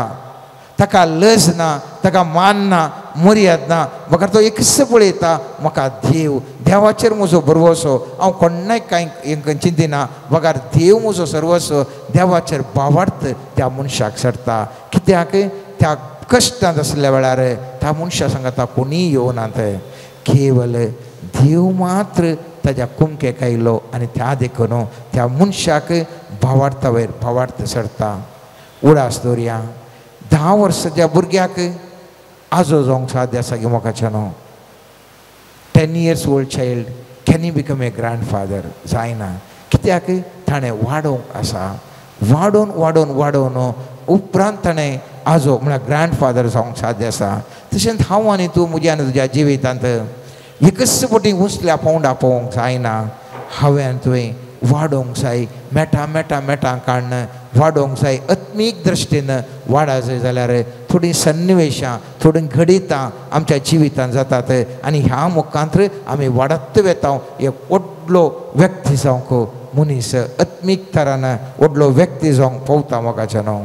ताका लज ना, ताका मान ना, मर्याद ना, बगर तो एकच पळयता म्हाका देव, देवाचेर म्हजो भरवसो, हांव कोण्णाय कांय चिंतिना, बगर देव म्हजो सर्वस्व, देवाचेर भावार्थ त्या मनशाक सरता. कित्याक त्या कश्टांत आसल्या वेळार त्या मनशा सांगता कोणीय येवना, केवल देव मात्र ताज्या कुमकेक आयलो आनी त्या देखून त्या मनशाक भावार्था वयर भावार्थ सरता. उडास दवरया, 10 वर्साच्या भुरग्याक आजो जावंक साध्य आसा गे मोगाच्या न्हू. 10 years old child can he become a grandfather? जायना. कित्याक ताणें वाडोवंक आसा, वाडोवन वाडोवन वाडोवन उपरांत ताणें आजो म्हळ्यार ग्रँडफादर जावंक साध्य आसा. तशेंच हांव आनी तूं म्हज्या आनी तुज्या जिवितांत एकच पटी उंचल्या पावंडा पावोवंक जायना, हांवें आनी तुवें वाडोवंक जाय, मेटां मेटां मेटां काडून वाडोवंक जाय. आत्मीक दृश्टीन वाडा जाय जाल्यार थोडीं सन्निवेशां, थोडीं घडितां आमच्या जिवितांत जातात आनी ह्या मुखांत आमी वाडत वेता. एक व्हडलो व्यक्ती जावंक मनीस आत्मीक थरान व्हडलो व्यक्ती जावंक पावता मोगाच्या न्हू.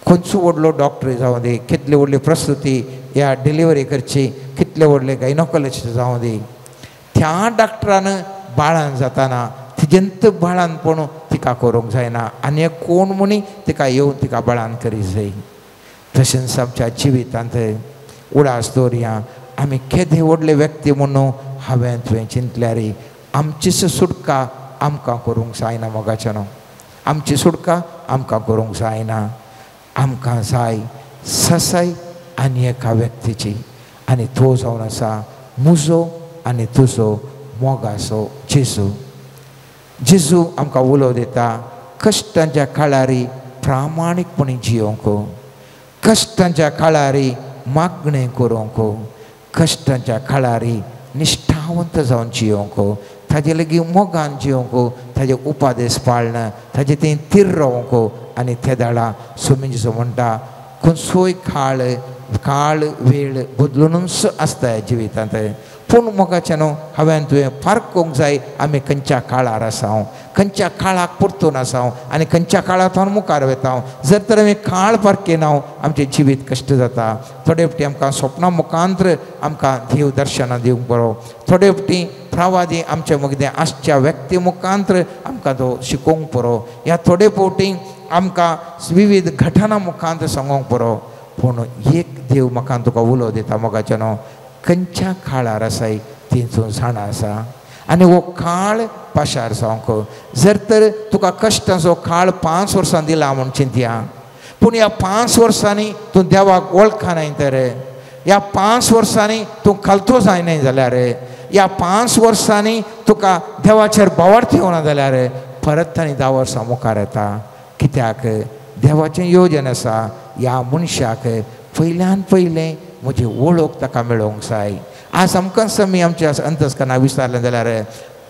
खंयचो व्हडलो डॉक्टर जावं दी, कितली व्हडली प्रस्तुती या डिलिव्हरी करची, कितले व्हडले गायनोकॉलॉजिस्ट जावं दी, त्या डॉक्टरान बाळान जाताना तिजेंत बाळानपण तिका करूंक जायना आनी कोण म्हणी तिका येवन तिका बाळान करी जाय. तशेंच आमच्या जिवितांत उडास दवरया, आमी केदे व्हडले व्यक्ती म्हणून हांवें तुवें चिंतल्यार आमचीच सुटका आमकां करूंक जायना मोगाच्या न्हू. आमची सुटका आमकां करूंक जायना, आमकां जाय ससाय आनी एका व्यक्तीची, आनी तो जावन आसा म्हजो आनी तुजो मोगाचो जेजू. जेजू आमकां उलो दिता कश्टांच्या काळारी प्रामाणीकपणी जियोंक, कश्टांच्या काळारी मागणें करूंक, कश्टांच्या काळारी निश्ठावंत जावन जियोंक, ताजे लागीं मोगान जियोंक, ताजे उपादेश पाळन, ताजे तें थीर रावंक. आनी ते दाडा स्वामी जेजू म्हणटा खंयचोय काळ काळ वेळ बदलुनूच आसता जिवितांत, पूण मोगाच्या न्हू हांवें तुवें फारकूंक जाय आमी खंयच्या काळार आसा, खंयच्या काळाक परतून आसा आनी खंयच्या काळांत मुखार वता. जर तर आमी काळ पारकिना आमचें जिवीत कश्ट जाता. थोडे फावटी आमकां स्वप्नां मुखांत्र आमकां देव दर्शनां दिवंक बरो, थोडे फावटी प्रवादी आमचे मदीं आसच्या व्यक्ती मुखांत्र आमकां तो शिकोवंक पुरो, ह्या थोडे फावटी आमकां विविध घटना मुखांत्र सांगोंक पुरो. पूण एक देव म्हाका तुका उलो दिता मोगाच्या न्हू, खंयच्या काळार आसाय ती तूं जाणा आसा आनी हो काळ पाशार जावंक. जर तर तुका कश्टांचो काळ 5 वर्सां दिला म्हूण चिंतया, पूण ह्या 5 वर्सांनी तूं देवाक वळखनाय तर, ह्या 5 वर्सांनी तूं खालतो जायनाय जाल्यार, ह्या 5 वर्सांनी तुका देवाचेर भावार्थ येवना जाल्यार परत आनी 10 वर्सां मुखार येता. कित्याक देवाचें योजन आसा ह्या मनशाक पयल्यान पयलें म्हजी वळख ताका मेळोवंक जाय. आज आमकां आमी आमच्या अंतस्करणां विचारलें जाल्यार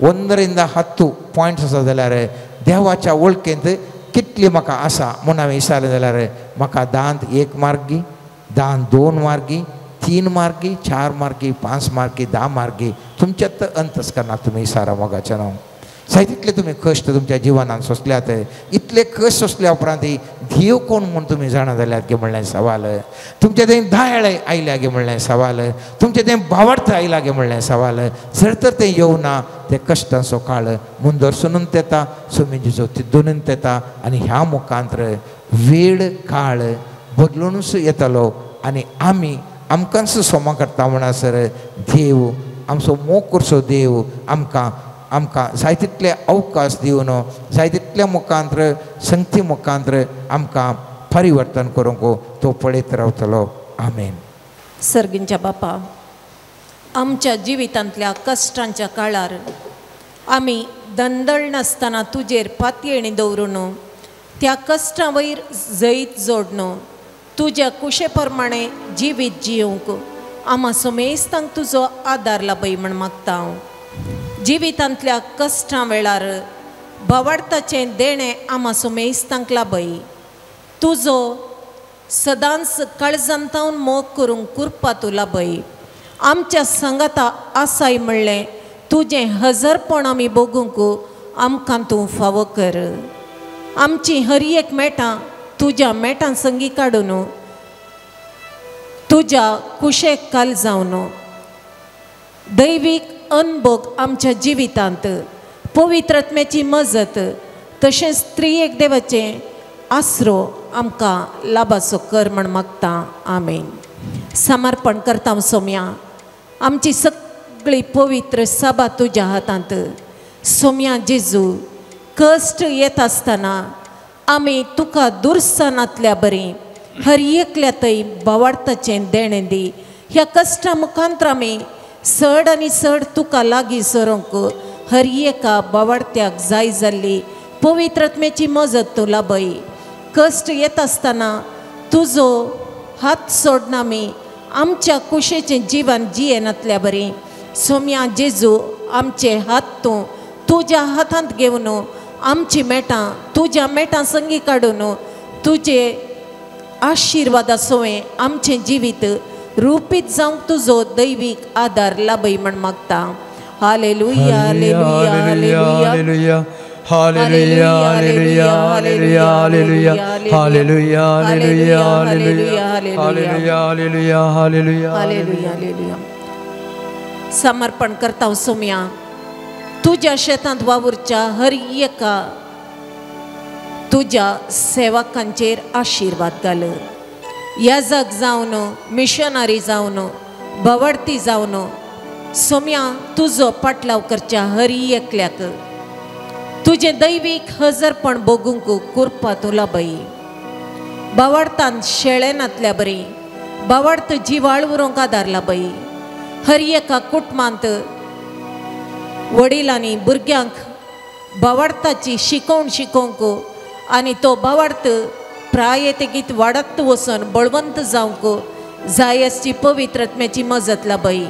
1 ರಿಂದ 10 पॉयंट्स आसा जाल्यार देवाच्या वळखेंत कितली म्हाका आसा म्हूण हांवें विचारलें जाल्यार म्हाका 10 1 मार्गी, 10 2 मार्गी, 3 मार्गी, 4 मार्गी, 5 मार्गी, 10 मार्गी तुमच्यात अंतस्करणां तुमी विचारा मोगाच्या न्हू. जाय तितले तुमी कश्ट तुमच्या जिवनान सोंसल्यात, इतले कश्ट सोंसल्या उपरांत देव कोण म्हूण तुमी जाणा जाल्यात गे म्हणलें सवाल, तुमचें तें दायळ आयल्या गे म्हणलें सवाल, तुमचें तें भावार्थ आयला गे म्हणलें सवाल. जर तर तें येवना तें कश्टांचो काळ मुंदरसुनून येता, स्वामीजीचो तिद्दून येता आनी ह्या मुखांत्र वेळ काळ बदलुनूच येतलो आनी आमी आमकांच सोमा करता म्हणसर देव आमचो मोग करचो देव आमकां आमकां जाय तितले अवकाश दिवन जाय तितल्या मुखांत्र संगती मुखांत्र आमकां परिवर्तन करूंक तो पळयत रावतलो. आमेन. सर्गींच्या बापा, आमच्या जिवितांतल्या कश्टांच्या काळार आमी दंदळ नासतना तुजेर पातयेणी दवरून त्या कश्टां वयर जैत जोडन तुज्या कुशे प्रमाणे जिवीत जियोवंक आमा समेस्तांक तुजो आदार लाभय म्हण मागता हांव. जिवितांतल्या कश्टां वेळार भावार्थाचें देणें आमा समेस्तांक लाभय. तुजो सदांच काळजांतावन मोग करूंक कृपा तूं लाभय. आमच्या संगाता आसाय म्हणलें तुजें हजरपण आमी भोगूंक आमकां तूं फावो कर. आमची हर एक मेटां तुज्या मेटां संगी काडून तुज्या कुशेक काल जावन दैवीक अनभोग आमच्या जिवितांत पवित्र आत्म्याची मजत तशेंच त्रिएक देवाचें आसरो आमकां लाभाचो कर म्हण मागता. आमेन. समर्पण करता सोम्या आमची सगळी पवित्र सभा तुज्या हातांत. सोम्या जेजू कश्ट येत आसतना आमी तुका दुर्सनांतल्या बरी हर एकल्या थंय बावार्थाचें देणें दी. ह्या कश्टा मुखांतर आमी चड आनी चड तुका लागीं सरोंक हर एका बावार्थ्याक जाय जाल्ली पवित्र आत्म्याची मजत तूं लाभय. कश्ट येत आसतना तुजो हात सोडना आमी आमच्या कुशेचें जिवन जियेनातल्या बरी. सोम्या जेजू आमचे हात तूं तुज्या हातांत घेवन आमची मेटां तुज्या मेटां संगी काडून तुजे आशिर्वादा सोवें आमचें जिवीत रुपीत जावंक तुजो दैवीक आदार लाभय म्हण मागता. Hallelujah, hallelujah, hallelujah, hallelujah, hallelujah, hallelujah, hallelujah, hallelujah, hallelujah, hallelujah, hallelujah, hallelujah, hallelujah. समर्पण करता सोम्या तुज्या शेतांत वावुरच्या हर एका तुज्या सेवकांचेर आशिर्वाद घाल. याजक जावन मिशनरी जावन भवडती जावन सोम्या तुजो पाटलाव करच्या हर एकल्याक तुजें दैवीक हजरपण भोगूंक कुरपा तुला बाई. बावडतान शेळेनातल्या बरी बावडत जिवाळ उरोंक आदारला बाई. हर एका कुटुंबांत वडिलांनी भुरग्यांक बावडताची शिकोवण शिकोवंक आनी तो बावडत प्राय तेगीत वाडत वचून बळवंत जावंक जाय आसची पवित्र आत्म्याची मजत लाभय.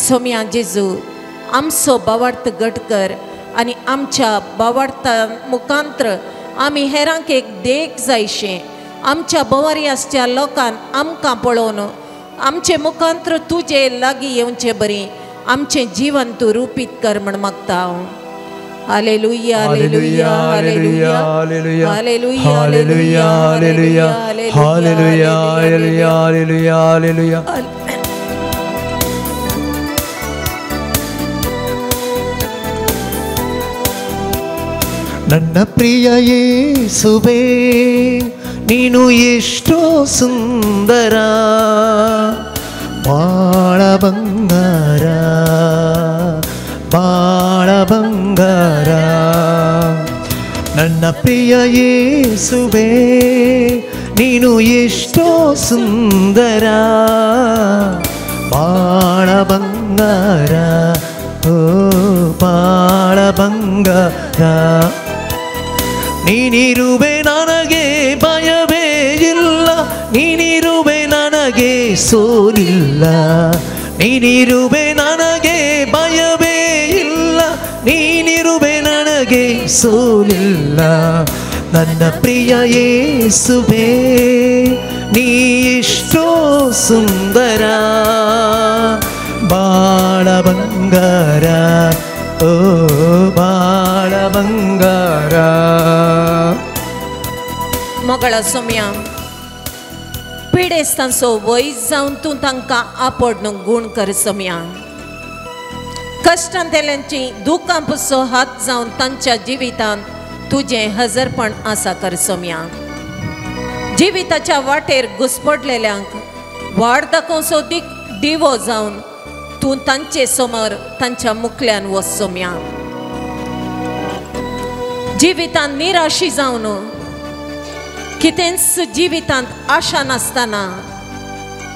सोम्या जेजू आमचो बावडत घट कर आनी आमच्या बावडता मुखांत्र आमी हेरांक एक देख जायशें. आमच्या बोवारी आसच्या लोकान आमकां पळोवन आमचे मुखांत्र तुजे लागीं येवचे बरी आमचें जिवन तूं रुपीत कर म्हण मागता हांव. Hallelujah, hallelujah, hallelujah, hallelujah, hallelujah, hallelujah, hallelujah, hallelujah, hallelujah, hallelujah. ನನ್ನ ಪ್ರಿಯ ಯೇಸುವೇ ನೀನು ಎಷ್ಟೋ ಸುಂದರ, ಬಾಳ ಬಂಗಾರ, ಬಾಳ ಬಂಗಾರ. ನನ್ನ ಪ್ರಿಯ ಯೇಸುವೇ ನೀನು ಎಷ್ಟೋ ಸುಂದರ, ಬಾಳ ಬಂಗಾರ, ಓ ಬಾಳ ಬಂಗಾರ. ನೀನಿರುವೆ ನನಗೆ ಭಯವೇ ಇಲ್ಲ, ನೀನಿರುವೆ ನನಗೆ ಸೋಲಿಲ್ಲ, ನೀನಿರುವೆ ನನಗೆ ಭಯವೇ ಇಲ್ಲ, ನೀನಿರುವೆ ನನಗೆ ಸೋಲಿಲ್ಲ. ನನ್ನ ಪ್ರಿಯ ಯೇಸುವೇ ನೀ ಎಷ್ಟೋ ಸುಂದರ, ಬಾಳ ಬಂಗಾರ, ಓ ಬಾಳ ಬಂಗಾರ. मोगळा सोम्या पिडेस्तांचो वयस जावन तूं तांकां आपड न्हू गूण कर सोम्या. कश्टांतल्यांची दुकां पुसो हात जावन तांच्या जिवितांत तुजें हजरपण आसा कर सोम्या. जिविताच्या वाटेर घुसपडलेल्यांक वाड दाखोवचो दिवो जावन तूं तांचे समोर तांच्या मुखल्यान वच सोम्या. जिवितांत निराशी जावन कितेंच जिवितांत आशा नासतना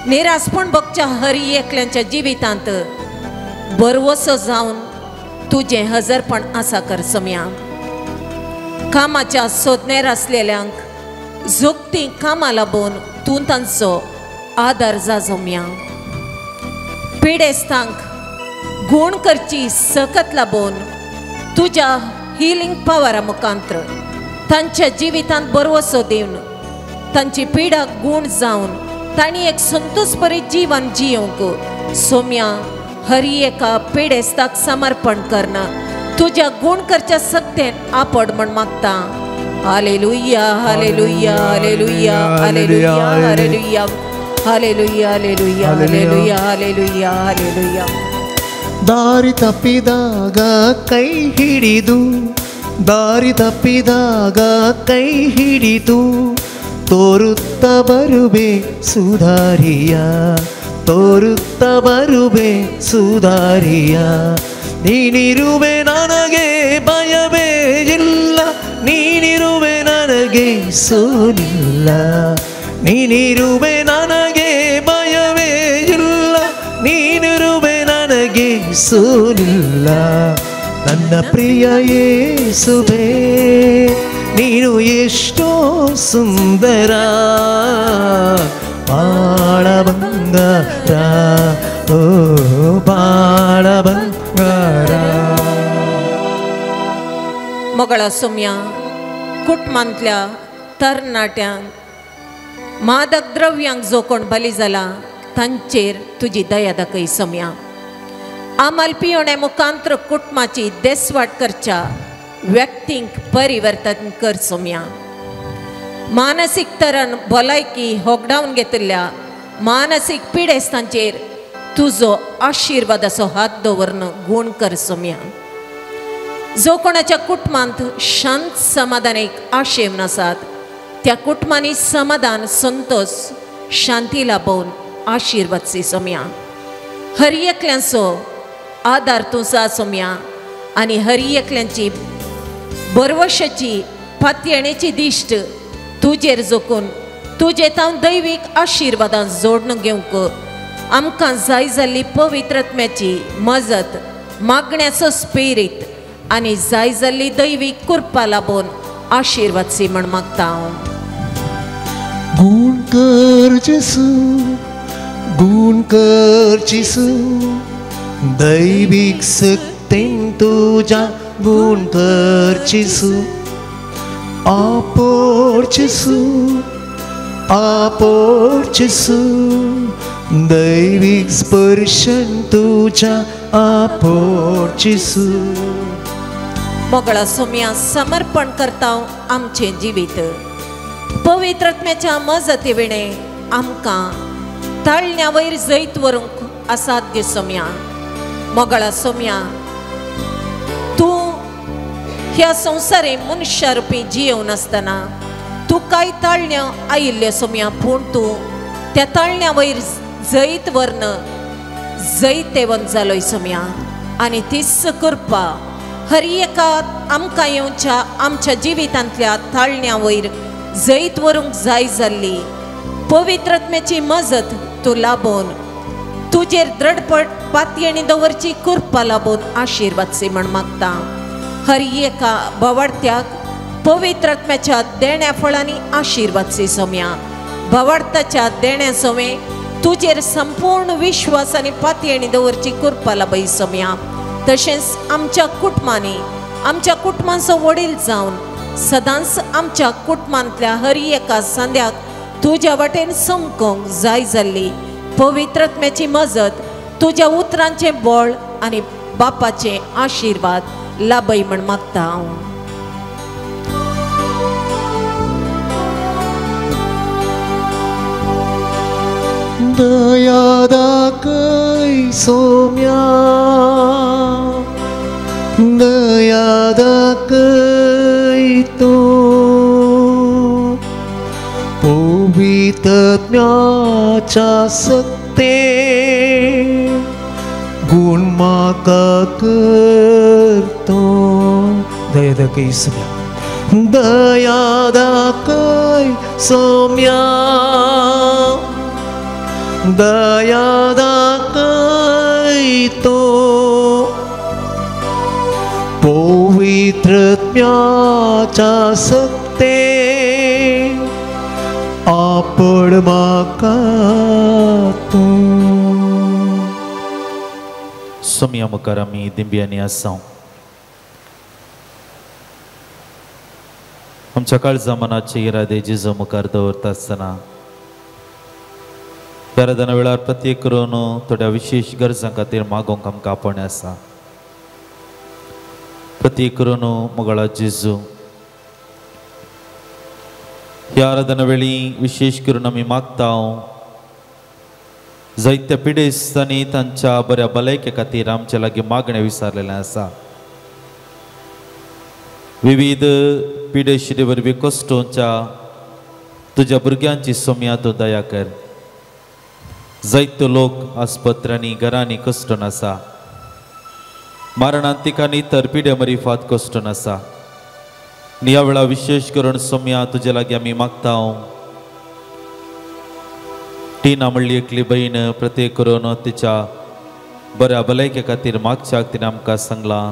निरासपण भोगच्या हर एकल्यांच्या जिवितांत बरवसो जावन तुजें हजरपण आसा कर सोम्या. कामाच्या सोदनेर आसलेल्यांक जोगतीं कामां लाबोवन तूं तांचो आदार जा सोम्या. पिडेस्तांक गूण करची सकत लाबोवन तुज्या हिलिंग पावरा मुखांत्र तांच्या जिवितांत बरवसो दिवन तांची पिडा गूण जावन तांणी एक संतोषभरीत जीवन जियोवंक सोम्या. हर एका पिडेस्ताक समर्पण करना तुज्या गूण करच्या सक्तेन आपड म्हण मागता. Hallelujah hallelujah hallelujah hallelujah hallelujah hallelujah hallelujah hallelujah hallelujah hallelujah. ದಾರಿ ತಪ್ಪಿದಾಗ ಕೈ ಹಿಡಿದು, ದಾರಿ ತಪ್ಪಿದಾಗ ಕೈ ಹಿಡಿದು ತೋರುತ್ತ ಬರುವೆ ಸುಧಾರಿಯ, ತೋರುತ್ತ ಬರುವೆ ಸುಧಾರಿಯ. ನೀನಿರುವೆ ನನಗೆ ಭಯವೇ ಇಲ್ಲ, ನೀನಿರುವೆ ನನಗೆ ಸೋಲಿಲ್ಲ, ನೀನಿರುವೆ ನನಗೆ ಭಯವೇ ಇಲ್ಲ, ನೀನಿರುವೆ ನನಗೆ ಸೋಲಿಲ್ಲ. ನನ್ನ ಪ್ರಿಯ ಯೇಸುವೇ ನೀನು ಎಷ್ಟೋ ಸುಂದರ, ಬಾಳ ಬಂಗಾರ, ಓ ಬಾಳ ಬಂಗಾರ. मोगळा सोम्या कुटुंबांतल्या तरणाट्यांक मादक द्रव्यांक जो कोण बली जाला तांचेर तुजी दया दाखय सोम्या. आमाल पियोण्या मुखांत्र कुटुंबाची देसवाट करच्या व्यक्तींक परिवर्तन कर सोम्या. मानसीक तरण भलायकी होगडावन घेतिल्ल्या मानसीक पिडेस्तांचेर तुजो आशिर्वादाचो हात दवरून गूण कर सोम्या. जो कोणाच्या कुटुंबांत शांत समाधान एक आशेवन आसात त्या कुटुंबांनी समाधान संतोष शांती लाभोवन आशिर्वाद सी सोम्या. हर एकल्यांचो आदार तूं जा सोम्या आनी हर एकल्यांची बरवशाची पातयेणेची दिश्ट तुजेर जोखून तुजे तावन दैवीक आशिर्वादां जोडून घेवंक आमकां जाय जाल्ली पवित्रत्म्याची मजत मागण्याचो स्पिरीत आनी जाय जाल्ली दैवीक कृपा लाभोवन आशिर्वाद सी म्हण मागता हांव. गुण कर जेसू, गुण कर जेसू, दैवीक शक्तीन तुज्या गुण कर जेसू, आपोर जेसू, आपोर जेसू, दैवीक स्पर्शन तुज्या आपोर जेसू. मोगळा सोम्या समर्पण करता आमचें जिवीत पवित्रत्म्याच्या मजती विणे आमकां ताळण्या वयर जैत व्हरूंक असाध्य सोम्या. मोगळा सोम्या तूं ह्या संवसारे मनशा रुपी जियेवन आसतना तूं कांय ताळण्या आयिल्ल्यो सोम्या, पूण तूं त्या ताळण्या वयर जैत व्हरून जैतेवंत जालोय सोम्या. आनी तीच कृपा हर एका आमकां येवच्या आमच्या जिवितांतल्या ताळण्या वयर जैत व्हरूंक जाय जाल्ली पवित्रत्म्याची मजत तूं लाभोवन तुजेर द्रडपट पातयेणी दवरची कृपा लाभोवन आशिर्वाद सी म्हण मागता. हर एका भावार्थ्याक पवित्रत्म्याच्या देण्या फळांनी आशिर्वाद सी सोम्या. भावार्थाच्या देण्या सोमे तुजेर संपूर्ण विश्वास आनी पातयेणी दवरची कृपा लाभय सोम्या. तशेंच आमच्या कुटुंबांनी आमच्या कुटुंबांचो वडील जावन सदांच आमच्या कुटुंबांतल्या हर एका सांद्याक तुज्या वाटेन समकोंक जाय जाल्ली पवित्रत्म्याची मजत तुज्या उतरांचें बळ आनी बापाचे आशिर्वाद लाभय म्हण मागता हांव. दया दाखय सोम्या, दया दाखय तूं, पवित्रत्म्याच्या शक्ते गुण म्हाका कर तूं. दया दाखय सोम्या, दया दाखय सोम्या, दया दाखय तूं, पवित्रत्म्याच्या शक्ते आपण म्हाका तूं. सोम्या मुखार आमी दिंब्यांनी आसा. आमच्या काळजा मनाचे इरादे जेजू मुखार दवरता आसतना आराधना वेळार प्रत्येक करून थोड्या विशेष गरजां खातीर मागोवंक आमकां आपोवणें आसा. प्रत्येक करून मोगळा जेजू ह्या आराधना वेळी विशेष करून आमी मागता जायत्या पिडेस्तांनी तांच्या बऱ्या भलायके खातीर आमच्या लागीं मागणें विचारलेलें आसा. विविध पिडेशिरे वरवीं कश्टोंच्या तुज्या भुरग्यांची सोम्या तूं दया कर. जायते लोक आस्पत्र्यांनी घरांनी कश्टून आसा, मारणांतिकांनी तर पिडे मरिफात कश्टून आसा. आनी ह्या वेळार विशेष करून सोम्या तुजे लागीं आमी मागता. टिना म्हणली एकली बहीण प्रत्येक करून तिच्या बऱ्या भलायके खातीर मागच्याक तिणें आमकां सांगलां.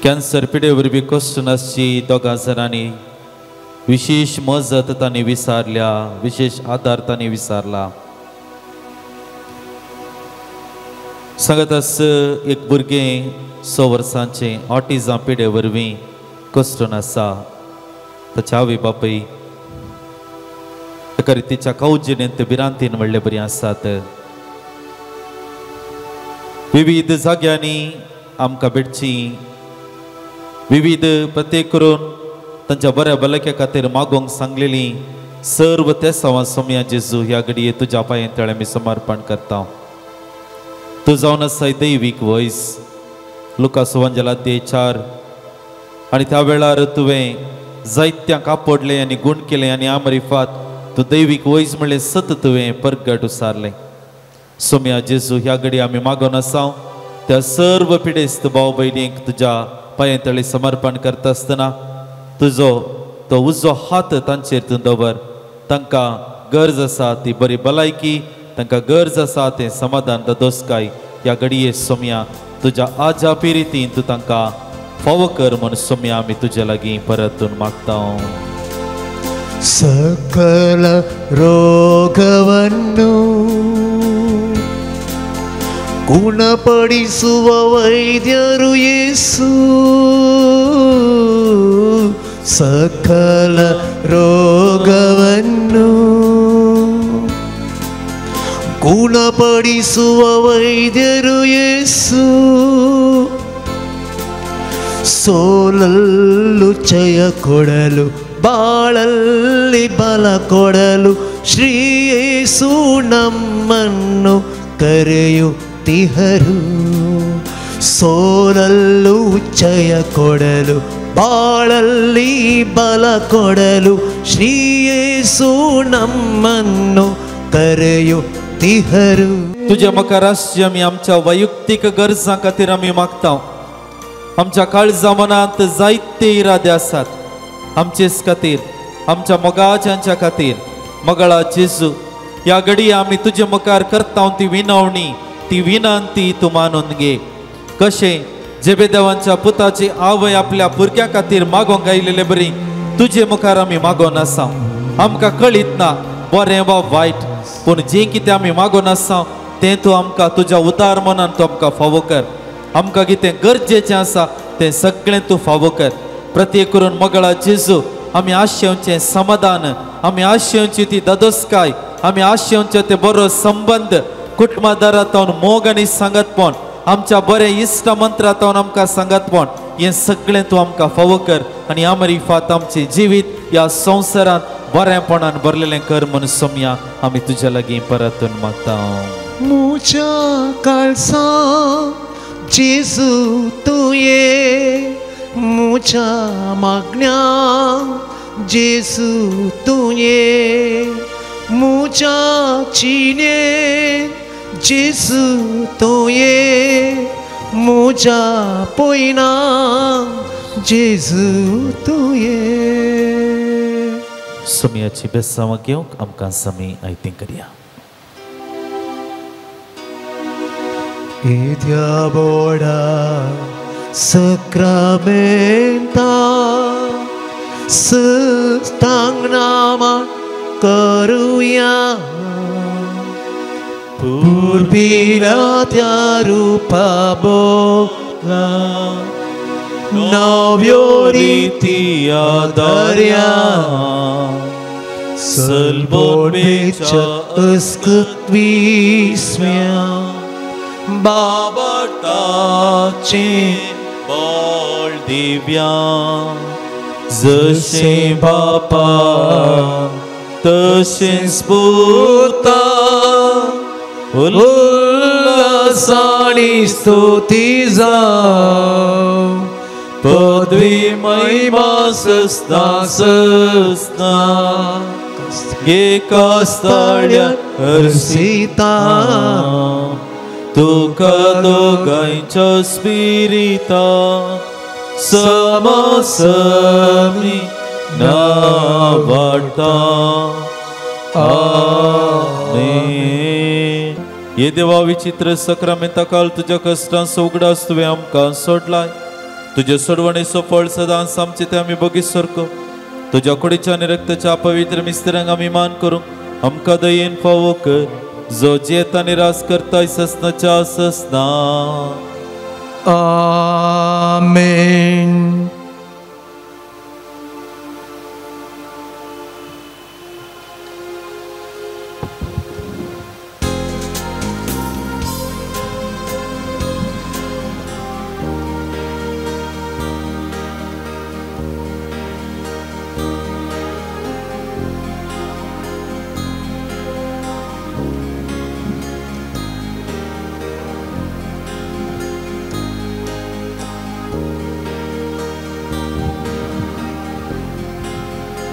कॅन्सर पिडे वरवीं कश्टून आसची दोगां जाणांनी विशेष मजत तांणी विसारल्या, विशेष आदार तांणी विसारला. सांगत आस एक भुरगें 6 वर्सांचें ऑटिझम पिडे वरवीं कश्टून आसा. ताच्या आवय बापूय एका रितीच्या कावजेनेंत भिरांतीन व्हडले बरी आसात. विविध जाग्यांनी आमकां भेटची विविध प्रत्येक करून तांच्या बऱ्या भलायके खातीर मागोवंक सांगलेली सर्व ते सवा सोम्या जेजू ह्या घडये तुज्या पांये तळे आमी समर्पण करता. तूं जावन आसाय दैवीक वयस लुकास सुवांजला 4 आनी त्या वेळार तुवें जायत्यांक आपडलें आनी गूण केलें आनी आमरिफात तूं दैवीक वयस म्हणलें सत तुवें परगट उसारलें. सोम्या जेजू ह्या घडये आमी मागोवन आसा त्या सर्व पिडेस्त भाव भयणींक तुज्या पांये तळे समर्पण करता आसतना तुजो तो उजो हात तांचेर तूं दवर. तांकां गरज आसा ती बरी भलायकी, तांकां गरज आसा तें समाधान ददोसकाय ह्या घडये सोम्या तुज्या आजा पिरितीन तूं तांकां फावो कर म्हूण सोम्या आमी तुजे लागीं परतून मागता. सकल रोगವನ್ನು ಗುಣಪಡಿಸುವ ವೈದ್ಯರು ಯೇಸು, ಸಕಲ ರೋಗವನ್ನು ಗುಣಪಡಿಸುವ ವೈದ್ಯರು ಯೇಸು. ಸೋಲಲ್ಲು ಜಯ ಕೊಡಲು, ಬಾಳಲ್ಲಿ ಬಲ ಕೊಡಲು ಶ್ರೀ ಯೇಸು ನಮ್ಮನ್ನು ಕರೆಯುತ್ತಿಹರು. ಸೋಲಲ್ಲು ಜಯ ಕೊಡಲು, ಬಾಳಲ್ಲಿ ಬಲ ಕೊಡಲು ಶ್ರೀ ಯೇಸು ನಮ್ಮನ್ನು ಕರೆಯುತ್ತಿಹರು. तुझ्या मकाराशी आमी आमच्या वैयक्तीक गरजां खातीर आमी मागता. आमच्या काळजा मनांत जायते इरादे आसात आमचेच खातीर, आमच्या मोगाच्यांच्या खातीर. मगळा जेजू ह्या घडये आमी तुजे मुखार करता ती विनवणी, ती विनंती तूं मानून घे. कशें जेबेदेवांच्या पुताची आवय आपल्या भुरग्या खातीर मागोंक आयिल्ले बरी तुजे मुखार आमी मागोन आसा. आमकां कळीत ना बरें वा वायट, पूण जें कितें आमी मागोन आसा तें तूं आमकां तुज्या उदार मनान तूं आमकां फावो कर. आमकां कितें गरजेचें आसा तें सगळें तूं फावो कर. प्रत्येक करून मगळा जेजू आमी आशेवचें समाधान, आमी आशेवची ती ददोसकाय, आमी आशेवचें ते बरो संबंद कुटुंबादारांत मोग आनी सांगतपण, आमच्या बरें इश्ट मंत्रांत आमकां सांगतपण, हें सगळें तूं आमकां फावो कर. आनी आमरिफात आमचें जिवीत ह्या संवसारांत बरेंपणान भरलेलें कर म्हूण सोम्या आमी तुज्या लागीं परतून मागता. मुझ्या काळजा जेजू तूं ये, मुझ्या मागण्या जेजू तूं ये, मुझ्या जिणे जेजू तूं ये, मुझ्या पयना जेजू तूं ये. सोम्याची बेसांव घेवंक आमकां समी आयतें करया. येद्या बोडा सक्रामेंता सुस्तांगनामा करुया, पुर्विल्या त्या रूपा बोला नव्यो रिती आदर्या, सलबोडमेच्या अस्कृत्विस्म्या बाबताचे बळ दिव्या जशें बापा तशेंच पुता उल्हासानी स्तुती जावं पदवी महिमा सस्ना सस्ना एका स्थाळ्या हर्षिता तुका दोगांयच्या स्पिरिता समासमी ना वाडटा. आमेन. हे देवा विचित्र सक्रामेंता काल तुज्या कश्टांचो उगडास तुवें आमकां सोडलाय. तुजे सोडवणेचो फळ सदांच आमचे ते आमी बगीत सारको तुज्या कुडीच्या आनी रक्ताच्या पवित्र मिस्त्र्यांक आमी मान करूंक आमकां दयेन फावो कर, जो जियेता आनी राज करता ससनाच्या ससना. आमेन.